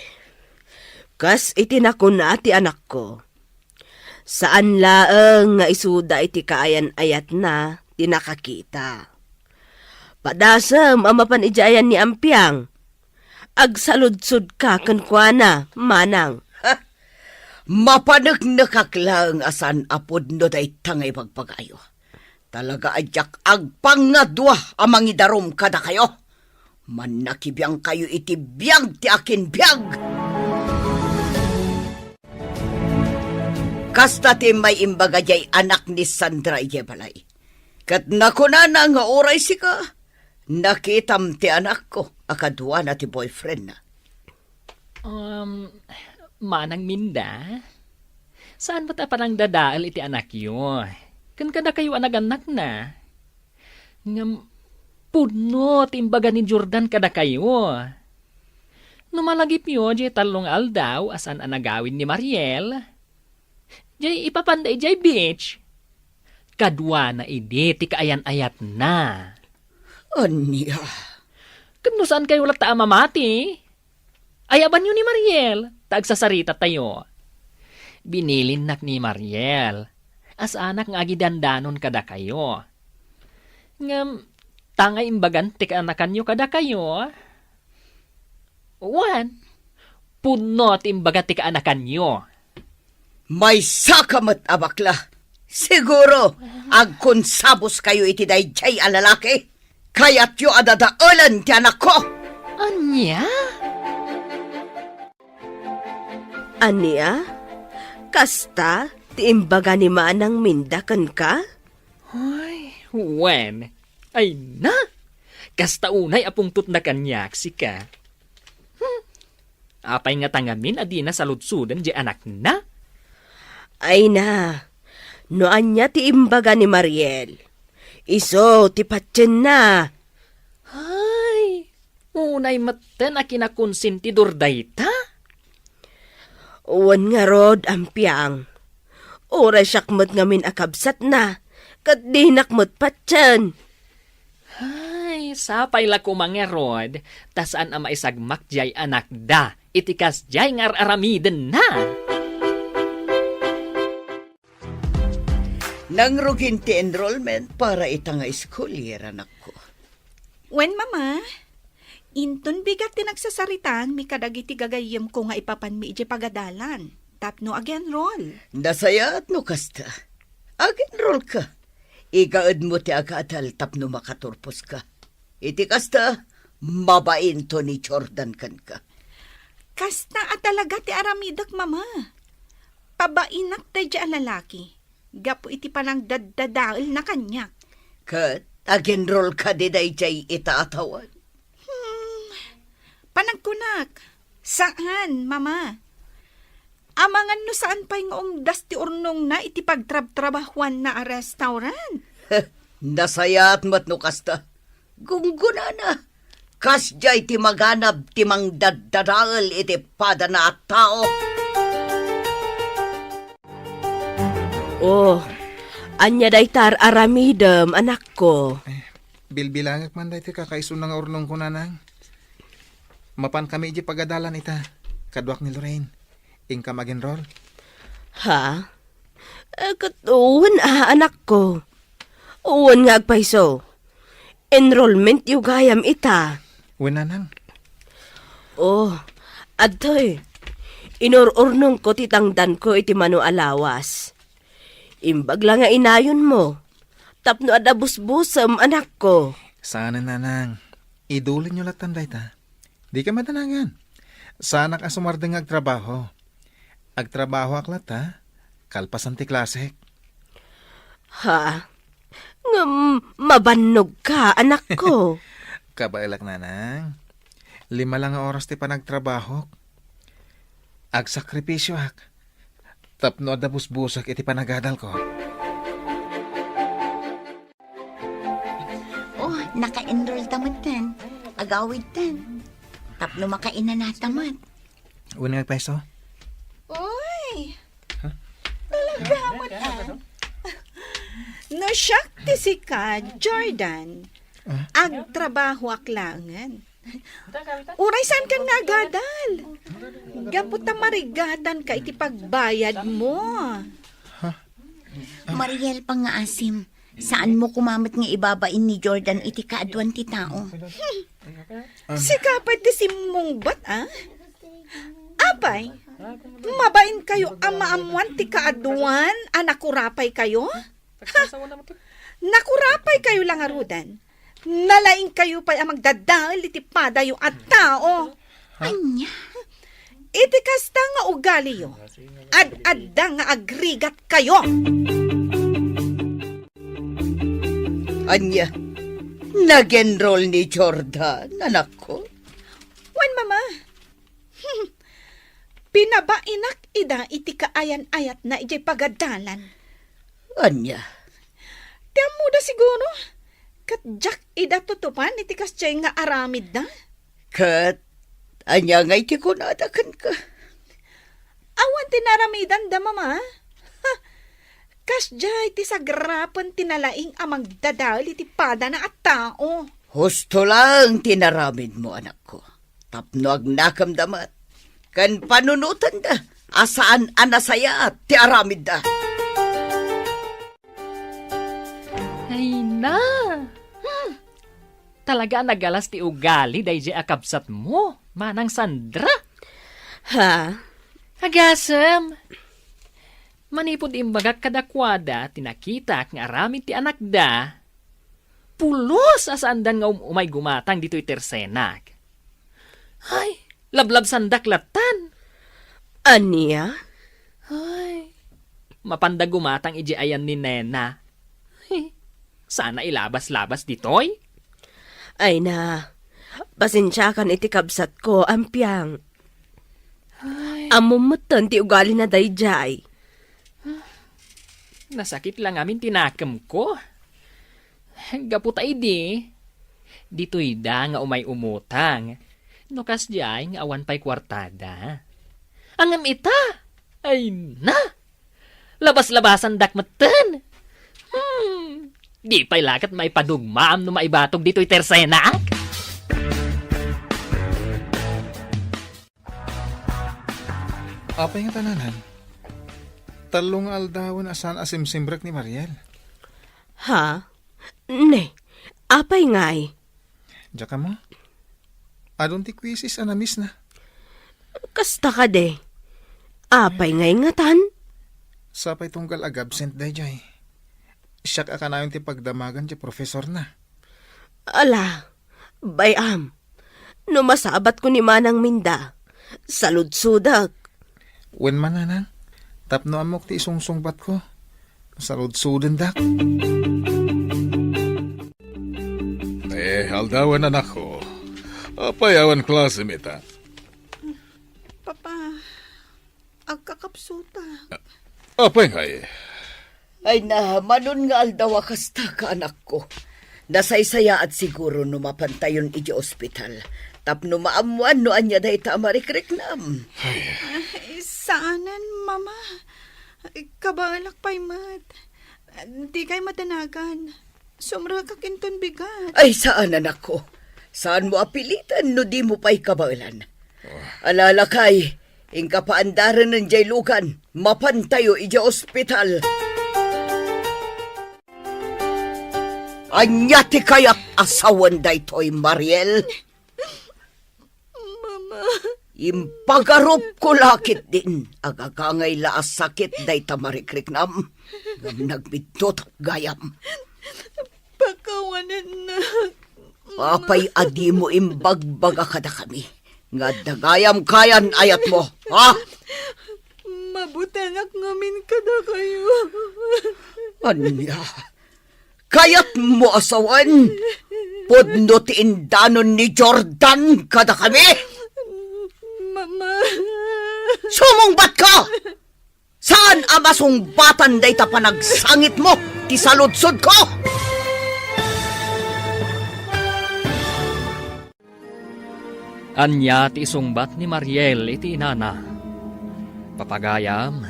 kas iti nakuna ti anakko, saan laeng nga isuda iti kaayan-ayatna ti nakakita. Padasem a mapan idiay ayan ni Ampiang. Agsaludsodka kenkuana, manang. Ha? Mapaneknekak laeng a saan a pudno dayta nga ibagbagayo. Talaga a diak agpangngadua a mangidarum kadakayo. Mannakibiangkayo iti biag ti akin biag. Kasta ti immay imbaga diay anak ni Sandra idiay balay. Ket nakunana nga uray sika, nakitam ti anakko a kaduana ti boyfriendna. Um, Manang Minda, saan met a panangdadael iti anakyo? Ken kadakayo a nagannakna? Ngem pudno ti imbaga ni Jordan kadakayo. No malagipyo diay tallo nga aldaw a saan a nagawid ni Mariel, diay ipapanda idiay beach. Kaduana idi ti kaayan-ayatna. Ania? No saan kayo latta a mamati? Ayabanyo ni Mariel, ta agsasarita tayo. Binilinnak ni Mariel. Asanak nga agidandanon kadakayo. Ngem, ta nga imbagan ti kaanakanyo kadakayo? Wen, pudno ti imbaga ti kaanakanyo. Maysa ka met a bakla. Siguro, agkonsabos kayo iti daydiay a lalaki. Kayatyo a dadaelen ti anakko. Ania? Ania? Kasta ti imbaga ni Manang Minda kenka? Ay, wen. Ay na! Kasta unay a pungtotna kaniak, sika. Hmm. Apay ngata ngamin a dina saludsoden diay anakna? Ay na, no ania ti imbaga ni Mariel, isu ti patienna. Ay, unay metten a kinakonsentidor dayta? Wen ngarud, Ampiang. Uray siak met ngamin a kabsatna, ket dinak met patien. Ay, sapay la koma ngarud, ta saan a maisagmak diay anakda iti kasdiay nga ar-aramidenna. Nangrugin ti enrollment para ita nga school year, anakko. Wen, Mama, inton bigat ti nagsasaritaanmi kadagiti gagayyemko nga ipapanmi idiay pagadalan tapno ag-enroll. Nasayaat no kasta. Ag-enrollka. Igaedmo ti agadal tapno makaturposka. Iti kasta, mabainto ni Jordan kenka. Kasta a talaga ti aramidek, Mama. Pabainak daydiay a lalaki gapu iti panangdaddadaelna kaniak. Ket ag-enrollka daydiay ita a tawen? Hmm, panagkunak, saan, Mama. Amangan no saan pay nga umdas ti urnongna iti pagtrabtrabahuanna a restaurant. Nasayaat met no kasta. Gunggonana. Kasdiay ti maganab ti mangdaddadael iti padana a tao. Oh, ania dayta ar-aramidem, anakko? Eh, bilbilangek man daytoy kakaisuna nga urnongko, nanang. Mapankami idiay pagadalan ita, kaduak ni Lorraine. Inkam ag-enroll? Ha? Eh, ket wen a, anakko. Wen nga agpayso. Enrollmentyo gayam ita. Wen, nanang. Oh, adtoy. Inur-urnongko ti tangdanko iti mano a lawas. Imbag la nga inayonmo. Tapno adda busbusem, anakko. Saanen, nanang. Idulinyo lattan dayta. Dika madanangan. Saanak a sumardeng nga agtrabaho. Agtrabahoak latta, kalpasan ti klasek. Ha? Ngem mabannogka, anakko. Kabaelak, nanang. Lima la nga oras ti panagtrabahok. Agsakripisioak tapno adda busbusek iti panagadalko. Oh, naka-enroll ta metten. Agawidtan. Tapno makainanata met. Wen nga agpayso? Uy! Huh? Talaga met, ah. No siak ti sika, Jordan, ah? Agtrabahoak laengen. Uray saankan nga agadal. Gapu ta marigatanka iti pagbayadmo. Mariel, pangngaasim, saanmo koma met nga ibabain ni Jordan iti kaaduan ti tao. Sika pay ti simmungbat, a? Apay, mabainkayo a maammoan ti kaaduan a nakurapaykayo? Ha? Nakurapaykayo la ngaruden. Nalaingkayo pay a magdadael iti padayo a tao. Ania? Iti kasta nga ugaliyo, ad-adda nga agrigatkayo. Ania? Nag-enroll ni Jordan, anakko? Wen, Mama. Pinabainak ida iti kaayan-ayatna idiay pagadalan. Ania? Ti ammoda siguro, ket diak ida tutupan iti kasdiay nga aramidda. Ket ania ngay ti kunada kenka? Awan ti naaramidanda, Mama. Ha! Kasdiay ti sagrapen ti nalaing a magdadael iti padana a tao. Husto laeng ti inaramidmo, anakko, tapno agnakemda met ken panunotenda a saan a nasayaat ti aramidda. Ay na! Hmm. Talaga a nagalas ti ugali daydiay a kabsatmo, Manang Sandra. Ha? Agasem! Manipud imbagak kadakuada ti nakitak nga aramid ti anakda, pulos a saandan nga um-, umay gumatang ditoy tersenak. Ay, lablabsandak lattan. Ania? Ay, mapanda gumatang idiay ayan ni Nena. Ay, sana ilabas-labas ditoy. Ay na, pasensiakan iti kabsatko, Ampiang. Ay. Ammom metten ti ugalina daydiay. Nasakit la ngamin ti nakemko. Gapu ta idi, ditoyda nga umay umutang. No kasdiay nga awan pay kuartada. Ngem ita, ay na! Labas-labasandak metten. Hmm, di pay la ket maipadugmaam no maibatog ditoy tersenak. Apay nga tananan? Tallo nga aldawen a saan a simsimrek ni Mariel. Ha? Ne, apay ngay? Diak ammo. Adun ti quizzes a na-miss na. Kasta kadi. Apay ngay ngatan? Sapay tunggal ag-absent daydiay. Siak a kanayon ti pagdamagan ti profesorna. Ala, bay-am. No masabatko ni Manang Minda, saludsodek. Wen man, Nanang, tapno ammok ti isungsungbatko, saludsodendek. Eh, aldawen, anakko. Apay awan klasem ita? Papa, agkakapsutak. Apay ngay? Ay na, manon nga aldaw a kasta ka, anakko. Nasaysayaat siguro no mapantayon idiay ospital tapno maammoan no ania dayta a marikriknam. Ay. Ay, saanen, Mama. Kabaelak pay met. Dikay madanagan. Sumrekak inton bigat. Ay, saan, anakko. Saanmo a piliten no dimo pay kabaelan. Ah. Ala, lakay, inka paandarenen diay lugan. Mapantayo idiay ospital. Ania ti kayat a sawen daytoy, Mariel? Mama. Impagarupko la ketdin, agagangay la a sakit dayta marikriknam, ngem nagbiddut gayam. Pakawanennak, Mama. Apay a dimo imbagbaga kadakami nga adda gayam kayan ayatmo, ha? Mabutengak ngamin kadakayo. Ania? Kayatmo a sawen? Pudno ti indanon ni Jordan kadakami? Mama. Sumungbatka! Saan a masungbatan dayta panagsangitmo ti saludsodko? Ania ti isungbat ni Mariel iti inana? Papagayam,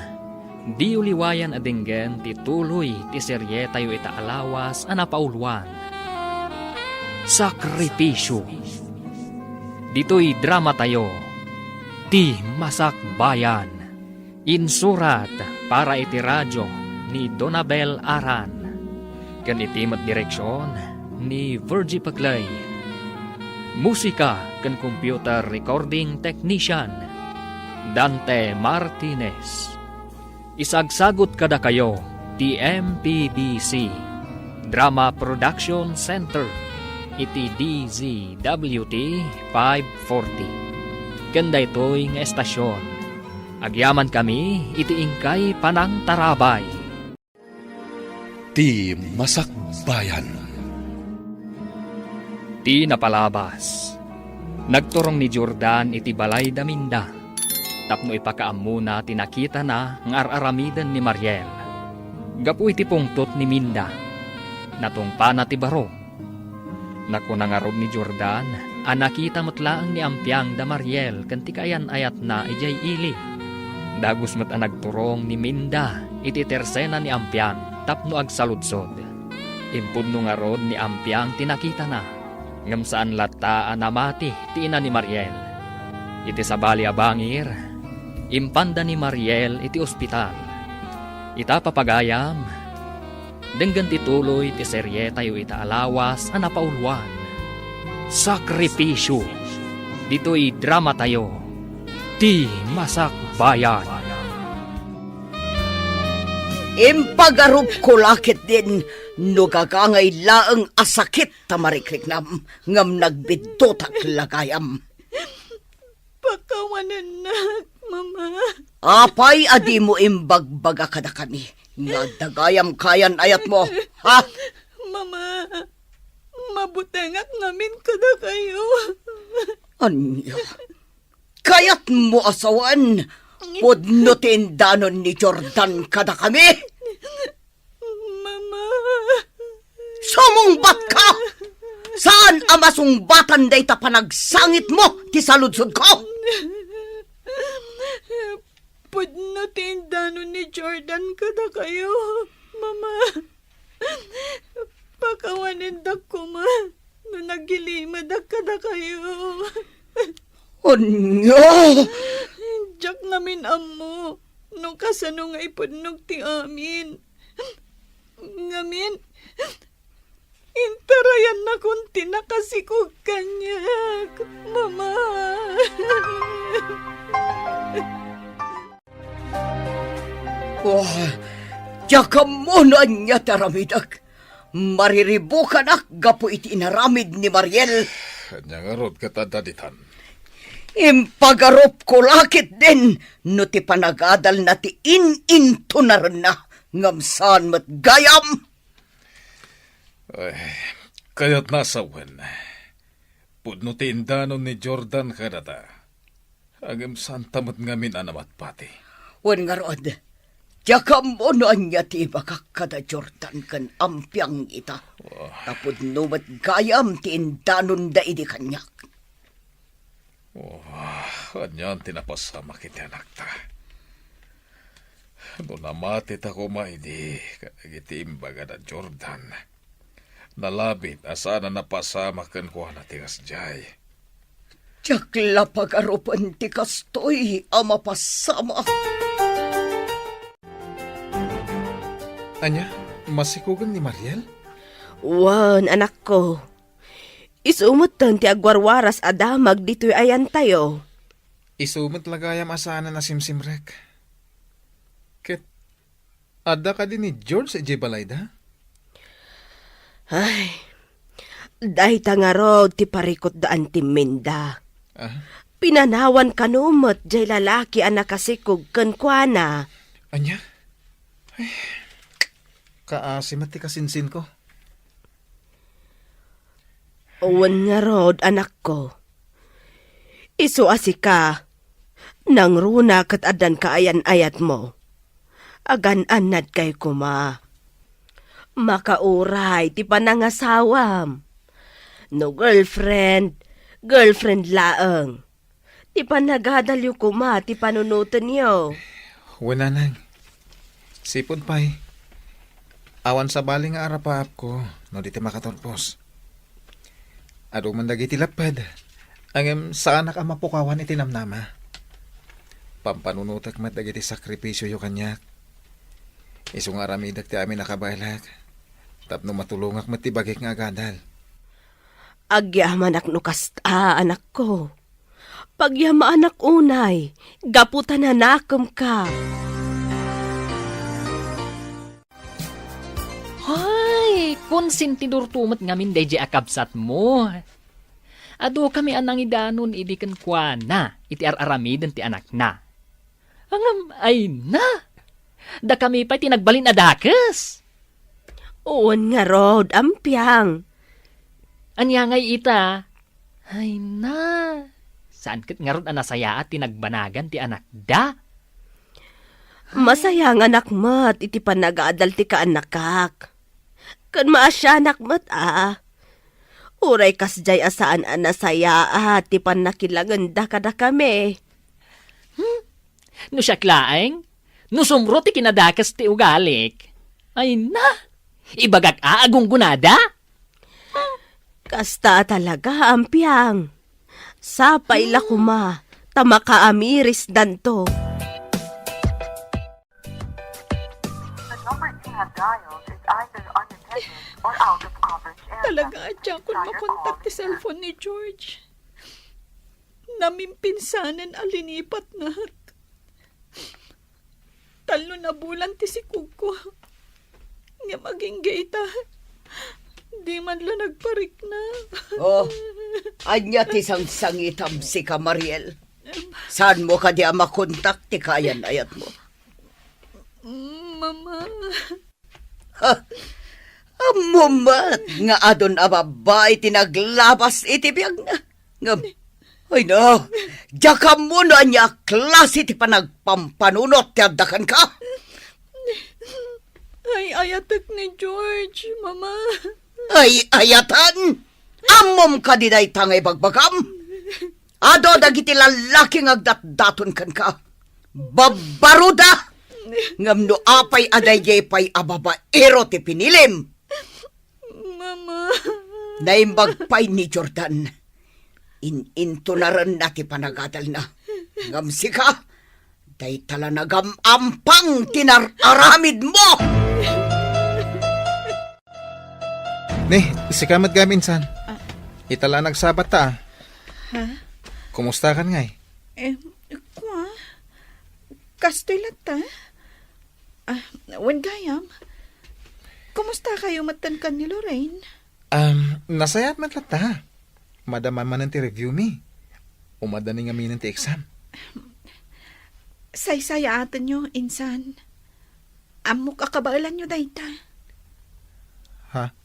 diyo liwayan a denggen ti tuloy ti serietayo ita a lawas a napauluan. Sakripisio. Ditoy dramatayo, Ti Masakbayan. Insurat para iti radio ni Donabel Aran, ken iti met direksion ni Virgie Paclay. Musika ken computer recording technician, Dante Martinez. Isagsagut kadakayo ti M P D C Drama Production Center iti D Z W T five forty. Ken daytoy nga estasion, agyamankami iti inkay panangtarabay. Ti Masakbayan. Ti napalabas, nagturong ni Jordan iti balay da Minda tapno ipakaammona ti nakitana nga ar-aramiden ni Mariel. Gapu iti pungtot ni Minda, natungpana ti baro. Nakuna ngarud ni Jordan a nakita met laeng ni Ampiang da Mariel ken ti kaayan-ayatna idiay ili. Dagus met a nagturong ni Minda iti tersena ni Ampiang tapno agsaludsod. Impudno ngarud ni Ampiang ti nakitana. Ngem saan latta a namati ti ina ni Mariel. Iti sabali a bangir, impanda ni Mariel iti ospital. Ita, papagayam, denggen ti tuloy ti serietayo ita a lawas a napauloan, Sakripisyo. Ditoy dramatayo, Ti Masakbayan. Impagarupko la ketdin no gagangay laeng a sakit ta marikriknam, ngem nagbiddutak la gayam. Pakawanennak, Mama. Apay a dimo imbagbaga kadakami nga adda gayam kayan-ayatmo, ha? Mama, mabutengak ngamin kadakayo. Ania? Kayatmo a sawen, pudno ti indanon ni Jordan kadakami? Mama. Sumungbatka! Saan a masungbatan dayta panagsangitmo ti saludsodko? Pudno ti indanon ni Jordan kadakayo, Mama. Pakawanendak koma no nagilimedak kadakayo. Ania? Diak ngamin ammo no kasano nga ipudnog ti amin. Ngamin, intarayannakon ti nakasikog kaniak, Mama. Oh, diak ammo no ania ti aramidek. Mariribukanak gapu iti inaramid ni Mariel. Ania ngarud ket adda ditan? Impagarupko la ketdin no ti panagadalna ti in-intunarenna, ngem saan met gayam. Ay, kayatna a sawen, pudno ti indanon ni Jordan kadata. Ngem saanta met ngamin a namatpati. Wen ngarud, diak ammo no ania ti ibagak kada Jordan ken Ampiang ita. Oh. Ta pudno met gayam ti indanonda idi kaniak. Oh, anian ti napasamak iti anakta? No namatita koma idi kadagiti imbagada Jordan, nalabit a saan a napasamak kenkuana ti kasdiay. Diak la pagarupen ti kastoy a mapasamak. Ania, masikogen ni Mariel? Wen, anakko. Isu metten ti agwarwaras a damag ditoy ayantayo. Isu met la gayam a saanen a simsimrek. Ket adda kadi ni George idiay balayda? Ay, dayta ngarud ti parikutda antimminda. Ah? Pinanawan kano met jay lalaki a nakasikog kenkuana. Ania? Ay, kaasi met ti kasinsinko. Wen ngarud, anakko. Isu a sika, nangruna ket addan kaayan-ayatmo. Agan-annadkay koma. Makauray ti panangasawam. No girlfriend, girlfriend laeng. Ti panagadalyo koma ti panunotenyo. Wen, nanang. Sipud pay, awan sabali nga arapaapko no di ti makaturpos. Adu man dagiti lepped, ngem saanak a mapukawan iti namnama. Pampanunotek met dagiti sakripisioyo kaniak. Isu nga aramidek ti amin a kabaelek, tapno matulongak met ti bagik nga agadal. Agyamanak no kasta, anakko. Pagyamanak unay, gapu ta nanakemka. Hay, konsentidorto met ngamin daydiay a kabsatmo. Adu kami a nangidanon idi kenkuana iti ar-aramiden ti anakna. Ngem, ay na! Dakami pay ti nagbalin a dakes. Wen ngarud, ampiang. Ania ngay ita? Ay na, saan ket ngarud a nasayaat ti nagbanagan ti anakda? Masayanganak met iti panagadal ti kaannakak. Ken maasianak met a. Uray kasdiay a saan a nasayaat ti pannakilangenda kadakami. Hmm? No siak laeng, no sumro ti kinadakes ti ugalik. Ay na, ibagak a agunggonada? Kasta a talaga, Ampiang. Sapay la koma, ta makaamirisdanto. The number you have dialed is either unattended or out of coverage area. Talaga, adda kon makontak ti cellphone ni George. Namimpinsanen a linipatnak. Tallo a bulan ti sikogko. Ngem agingga ita, di man la nagparikna. Oh, ania ti sangsangitam, sika, Mariel? Saanmo kadi a makontak ti kayan-ayatmo? Mama. Ha? Ammom met nga adun a babbai ti naglabas iti biagna. Ngem, ay na, diak ammo no ania a klase ti panagpampanunot ti adda kenka. Ay-ayatek ni George, Mama. Ay-ayatan? Ammom kadi dayta nga ibagbagam? Adu dagiti lallaki nga agdatdaton kenka. Babbaruda! Ngem no apay a daydiay pay a babaero ti pinilim? Mama. Naimbag pay ni Jordan. In-intunarenna ti panagadalna. Ngem sika, dayta la nagam-ampang ti nar-aramidmo! Ni, sika met gayam, insan. Ah. Ita la nagsabat ta, ah. Ha? Kumustakan ngay? Eh, kua? Kastoy latta? Ah, wen gayam. Kumusta kayo met ken ni Lorraine? Um, nasayaat met latta. Madama manen ti review mi. Umadda ni ngaminen ti exam. Saysayaatenyo, insan. Ammok a kabaelanyo dayta. Ha?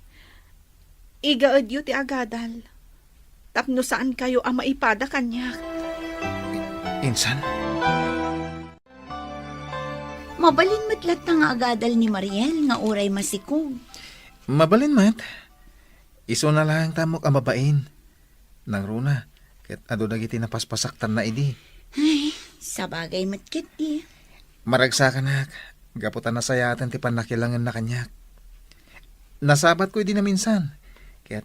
Igaedyo ti agadal. Tapno saan kayo a maipada kaniak. Insan? Mabalin met latta nga agadal ni Mariel nga uray masikog. Mabalin met. Isuna laeng ta ammok a mabain. Nangruna, ket adu dagiti napaspasaktanna idi. Ay, sabagay met ketdi. Maragsakanak, gapu ta nasayaaten ti pannakilangenna kaniak. Nasabatko idi naminsan, ket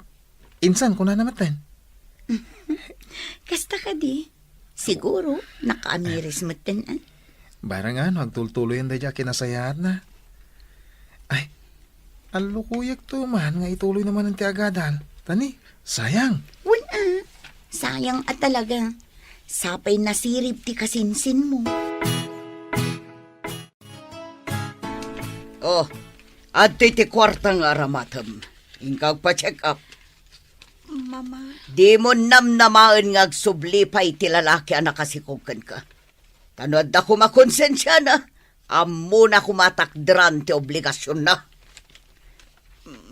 insan kunana metten. Kasta kadi? Siguro, nakaamiris metten, ah. Barang ano, agtultuloyen daydi a kinasayaatna. Ay, allukoyek to man nga ituloy na manen ti agadal. Tani, sayang. Wen, ah. Sayang a talaga. Sapay nasirib ti kasinsinmo. Oh, adtoy ti kuarta nga aramatem. Inka agpa-check up. Mama. Dimo namnamaen nga agsubli pay ti lalaki a nakasikog kenka. Ta no adda koma konsensiana, ammona koma a takderan ti obligasionna.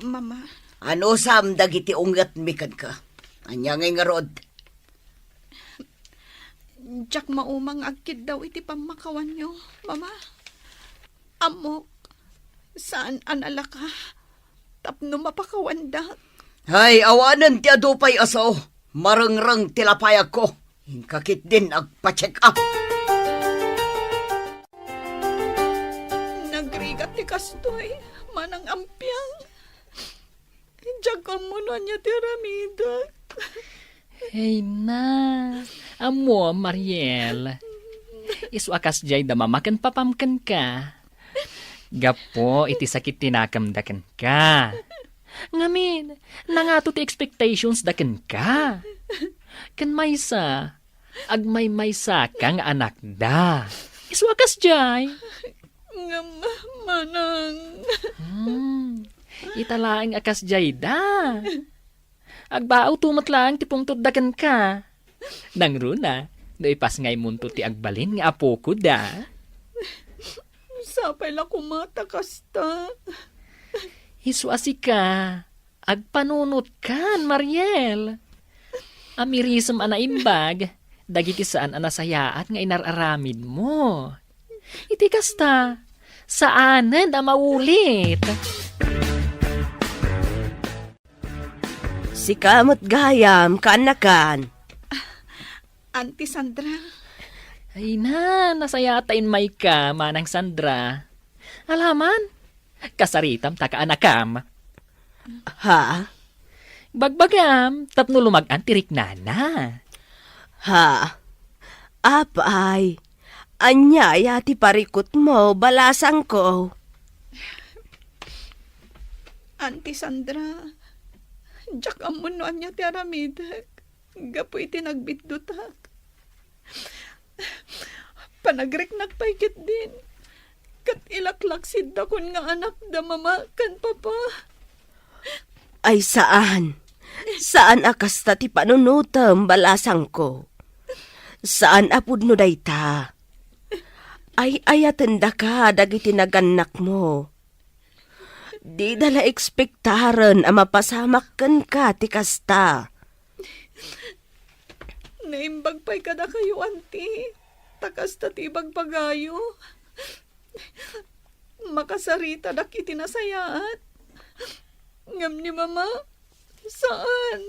Mama. Anusam dagiti ungetmi kenka? Ania ngay ngarud? Diak maumang nga agkiddaw iti pammakawanyo, Mama. Ammok, saan a nalaka tapno mapakawandak. Hay, awanen ti adu pay a sao. Marengreng ti lapayagko. Inka ketdin agpa-check up. Nagrigat ti kastoy, Manang Ampiang. Diak ammo no ania ti aramidek. Hey na, ammo, Mariel. Isu a kasdiay da mama ken papam kenka. Gapu iti sakit ti nakemda kenka. Ngamin, nangato ti expectations da kenka. Ken maysa, agmaymaysaka nga anakda. Isu a kasdiay. Ngem, Manang. Hmm. Ita laeng a kasdiay da. Agbaawto met laeng ti pungtotda kenka. Nangruna, no ipasngaymonto ti agbalin nga apokoda. Sapay la koma ta kasta. Isu a sika, agpanunotkan, Mariel. Amirisem a naimbag dagiti saan a nasayaat nga inar-aramidmo. Iti kasta, saanen a maulit. Sika met gayam, kaanakan. Auntie Sandra. Ay na, nasayaat ta immayka, Manang Sandra. Alaman, kasaritam ta kaanakam. Ha? Bagbagam, tapno lumag-an ti riknana. Ha? Apay, ania aya ti parikutmo, balasangko? Auntie Sandra, diak ammo no ania ti aramidek gapu iti nagbiddutak. Panagriknak pay ketdin, ket ilaklaksidakon nga anak da mama ken papa. Ay saan. Saan a kasta ti panunotem, balasangko. Saan a pudno dayta. Ay-ayatendaka dagiti nagannakmo. Dida la ekspektaren a mapasamak kenka ti kasta. Naimbag pay kadakayo, Auntie, ta kasta ti ibagbagayo. Makasaritadak iti nasayaat. Ngem ni Mama, saan.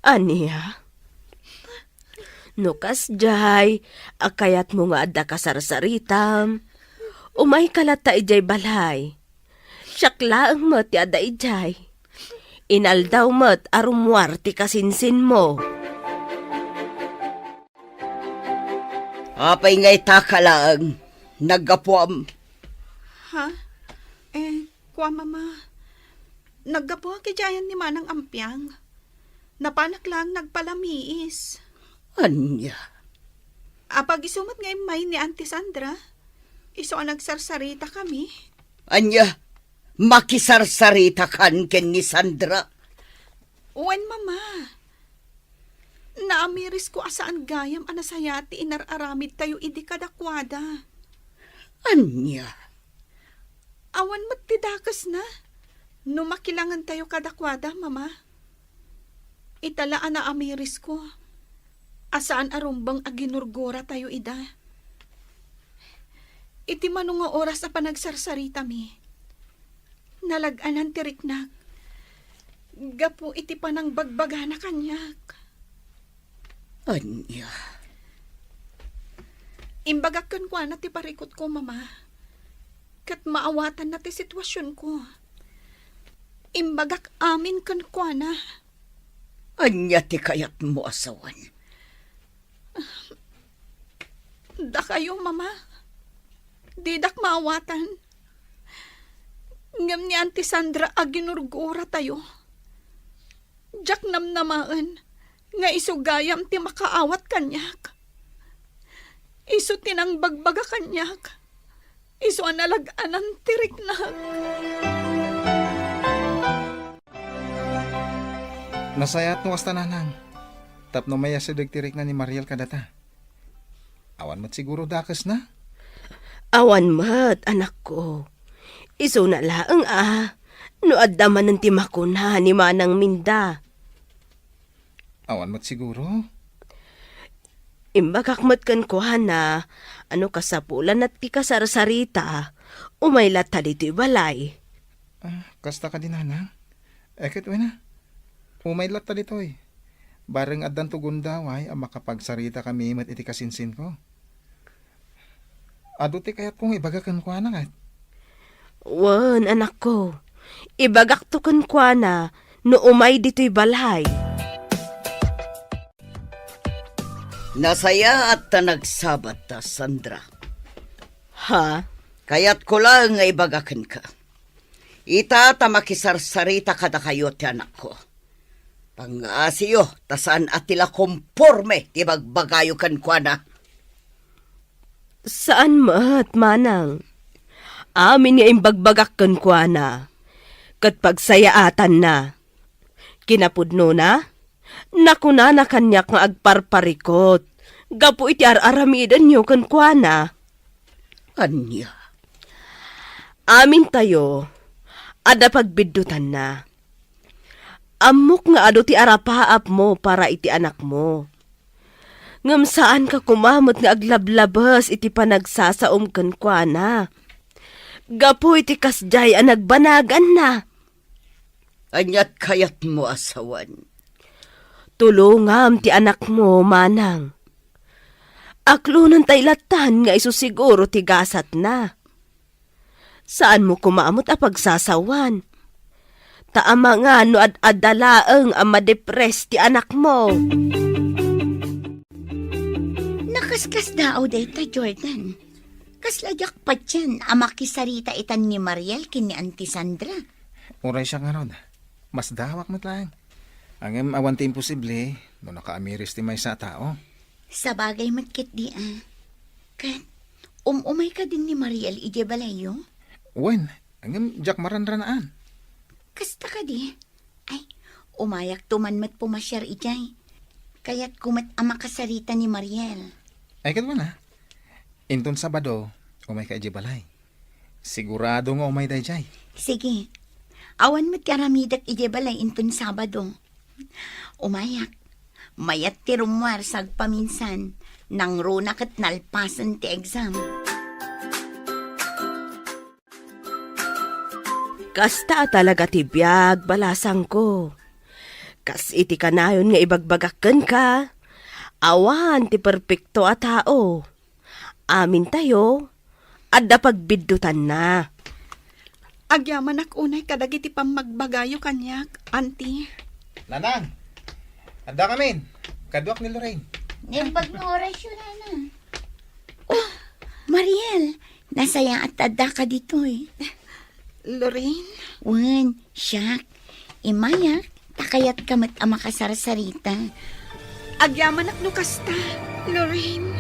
Ania? No kasdiay a kayatmo nga adda kasarsaritam, umayka latta idiay balay. Siak laeng met ti adda idiay. Inaldaw met a rummuar ti kasinsinmo. Apay nga itaka laeng, naggapuam? Ha? Eh, kua, Mama. Naggapuak idiay ayan ni Manang Ampiang. Napanak laeng nagpalamiis. Ania? Apag isu met nga immay ni Auntie Sandra. Isu a nagsarsarita kami. Ania? Makisarsaritakan ken ni Sandra? Wen, Mama. Naamirisko a saan gayam a nasayaat ti inar-aramidtayo idi kadakuada. Ania? Awan met ti dakesna no makilangentayo kadakuada, Mama. Ita la a naamirisko a saan a rumbeng a ginurguratayo ida. Iti mano nga oras a panagsarsaritami, nalag-anan ti riknak gapu iti panangbagbagana kaniak. Ania? Imbagak kenkuana ti parikutko, Mama. Ket maawatanna ti situasionko. Imbagak amin kenkuana. Ania ti kayatmo a sawen? Dakayo, Mama. Didak maawatan. Ngem ni Auntie Sandra a ginurguratayo, diak namnamaen nga isu gayam ti makaawat kaniak. Isu ti nangbagbaga kaniak. Isu a nalag-anan ti riknak. Nasayaat no kasta, nanang, tapno mayasideg ti rikna ni Mariel kadata. Awan met siguro dakesna? Awan met, anakko. Isuna laeng a, no adda manen ti makuna ni Manang Minda. Awan met siguro? Imbagak met kenkuana a no kasapulanna ti kasarsarita, umay latta ditoy balay. Ah, kasta kadi, nanang? Eh, ket wen a, umay latta ditoy. Bareng addanto gundaway a makapagsaritakami met iti kasinsinko. Adu ti kayatko nga ibaga kenkuana, ket? Wen, anakko. Ibagakto kenkuana no umay ditoy balay. Nasayaat ta nagsabat ta, Sandra. Ha? Kayatko laeng nga ibaga kenka. Ita ta makisarsarita kadakayo ti anakko. Pangngasiyo, ta saan a ti la komporme ti bagbagayo kenkuana. Saan met, manang. Amin nga imbagbagak kenkuana, ket pagsayaatanna. Kinapudnona, nakunana kaniak nga agparparikot gapu iti ar-aramidenyo kenkuana. Ania? Amintayo, adda pagbiddutanna. Ammok nga adu ti arapaapmo para iti anakmo. Ngem saanka koma met nga aglablabes iti panagsasaom kenkuana. Gapu iti kasdiay a nagbanaganna. Aniat kayatmo a sawen? Tulongam ti anakmo, manang. Aklonentay lattan nga isu siguro ti gasatna. Saanmo koma met a pagsasawan. Ta amangan no ad-adda laeng a madepres ti anakmo. Nakaskasdaaw dayta, Jordan. Kasla diak patien a makisarita itan ni Mariel ken ni Auntie Sandra. Uray siak ngarud, masdaawak met laeng. Ngem awan ti imposible no nakaamiris ti maysa a tao. Sabagay met ketdi a. Ket, um-umay kadin ni Mariel idiay balayyo? Wen, ngem diak maranranaan. Kasta kadi? Ay, umayakto man met pumasiar idiay. Kayatko met a makasarita ni Mariel. Ay, ket wen a. Inton Sabado, umayka idiay balay. Sigurado nga umay daydiay. Sige. Awan met ti aramidek idiay balay inton Sabado. Umayak. Mayat ti rummuar sagpaminsan. Nangruna ket nalpasen ti exam. Kasta a talaga ti biag, balasangko. Kas iti kanayon nga ibagbagak kenka, awan ti perpekto a tao. Amintayo, adda pagbiddutanna. Agyamanak unay kadagiti pammagbagayo kaniak, Auntie. Nanang, adda kamin. Kaduak ni Lorraine. Naimbag nga orasyo, Nanang. Oh, Mariel, nasayaat ta addaka ditoy. Lorraine? Wen, siak. Imayak, ta kayatka met a makasarsarita. Agyamanak no kasta, Lorraine.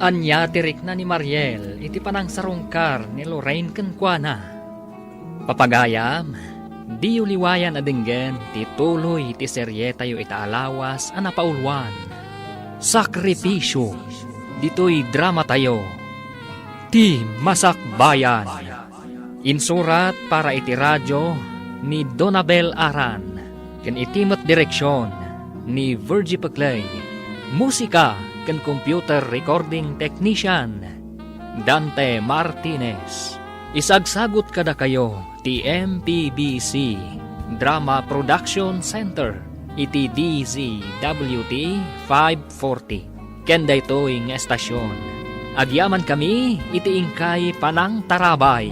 Ania ti rikna ni Mariel iti panangsarungkar ni Lorraine kenkuana? Papagayam, diyo liwayan a denggen ti tuloy ti serietayo ita a lawas a napauluan, Sakripisio, ditoy dramatayo, Ti Masakbayan. Insurat para iti radio ni Donabel Aran, ken iti met direksion ni Virgie Peclay. Musika ken computer recording technician, Dante Martinez. Isagsagut kadakayo ti M P B C Drama Production Center iti D Z W T five forty. Ken daytoy nga estasion, agyamankami iti inkay panangtarabay.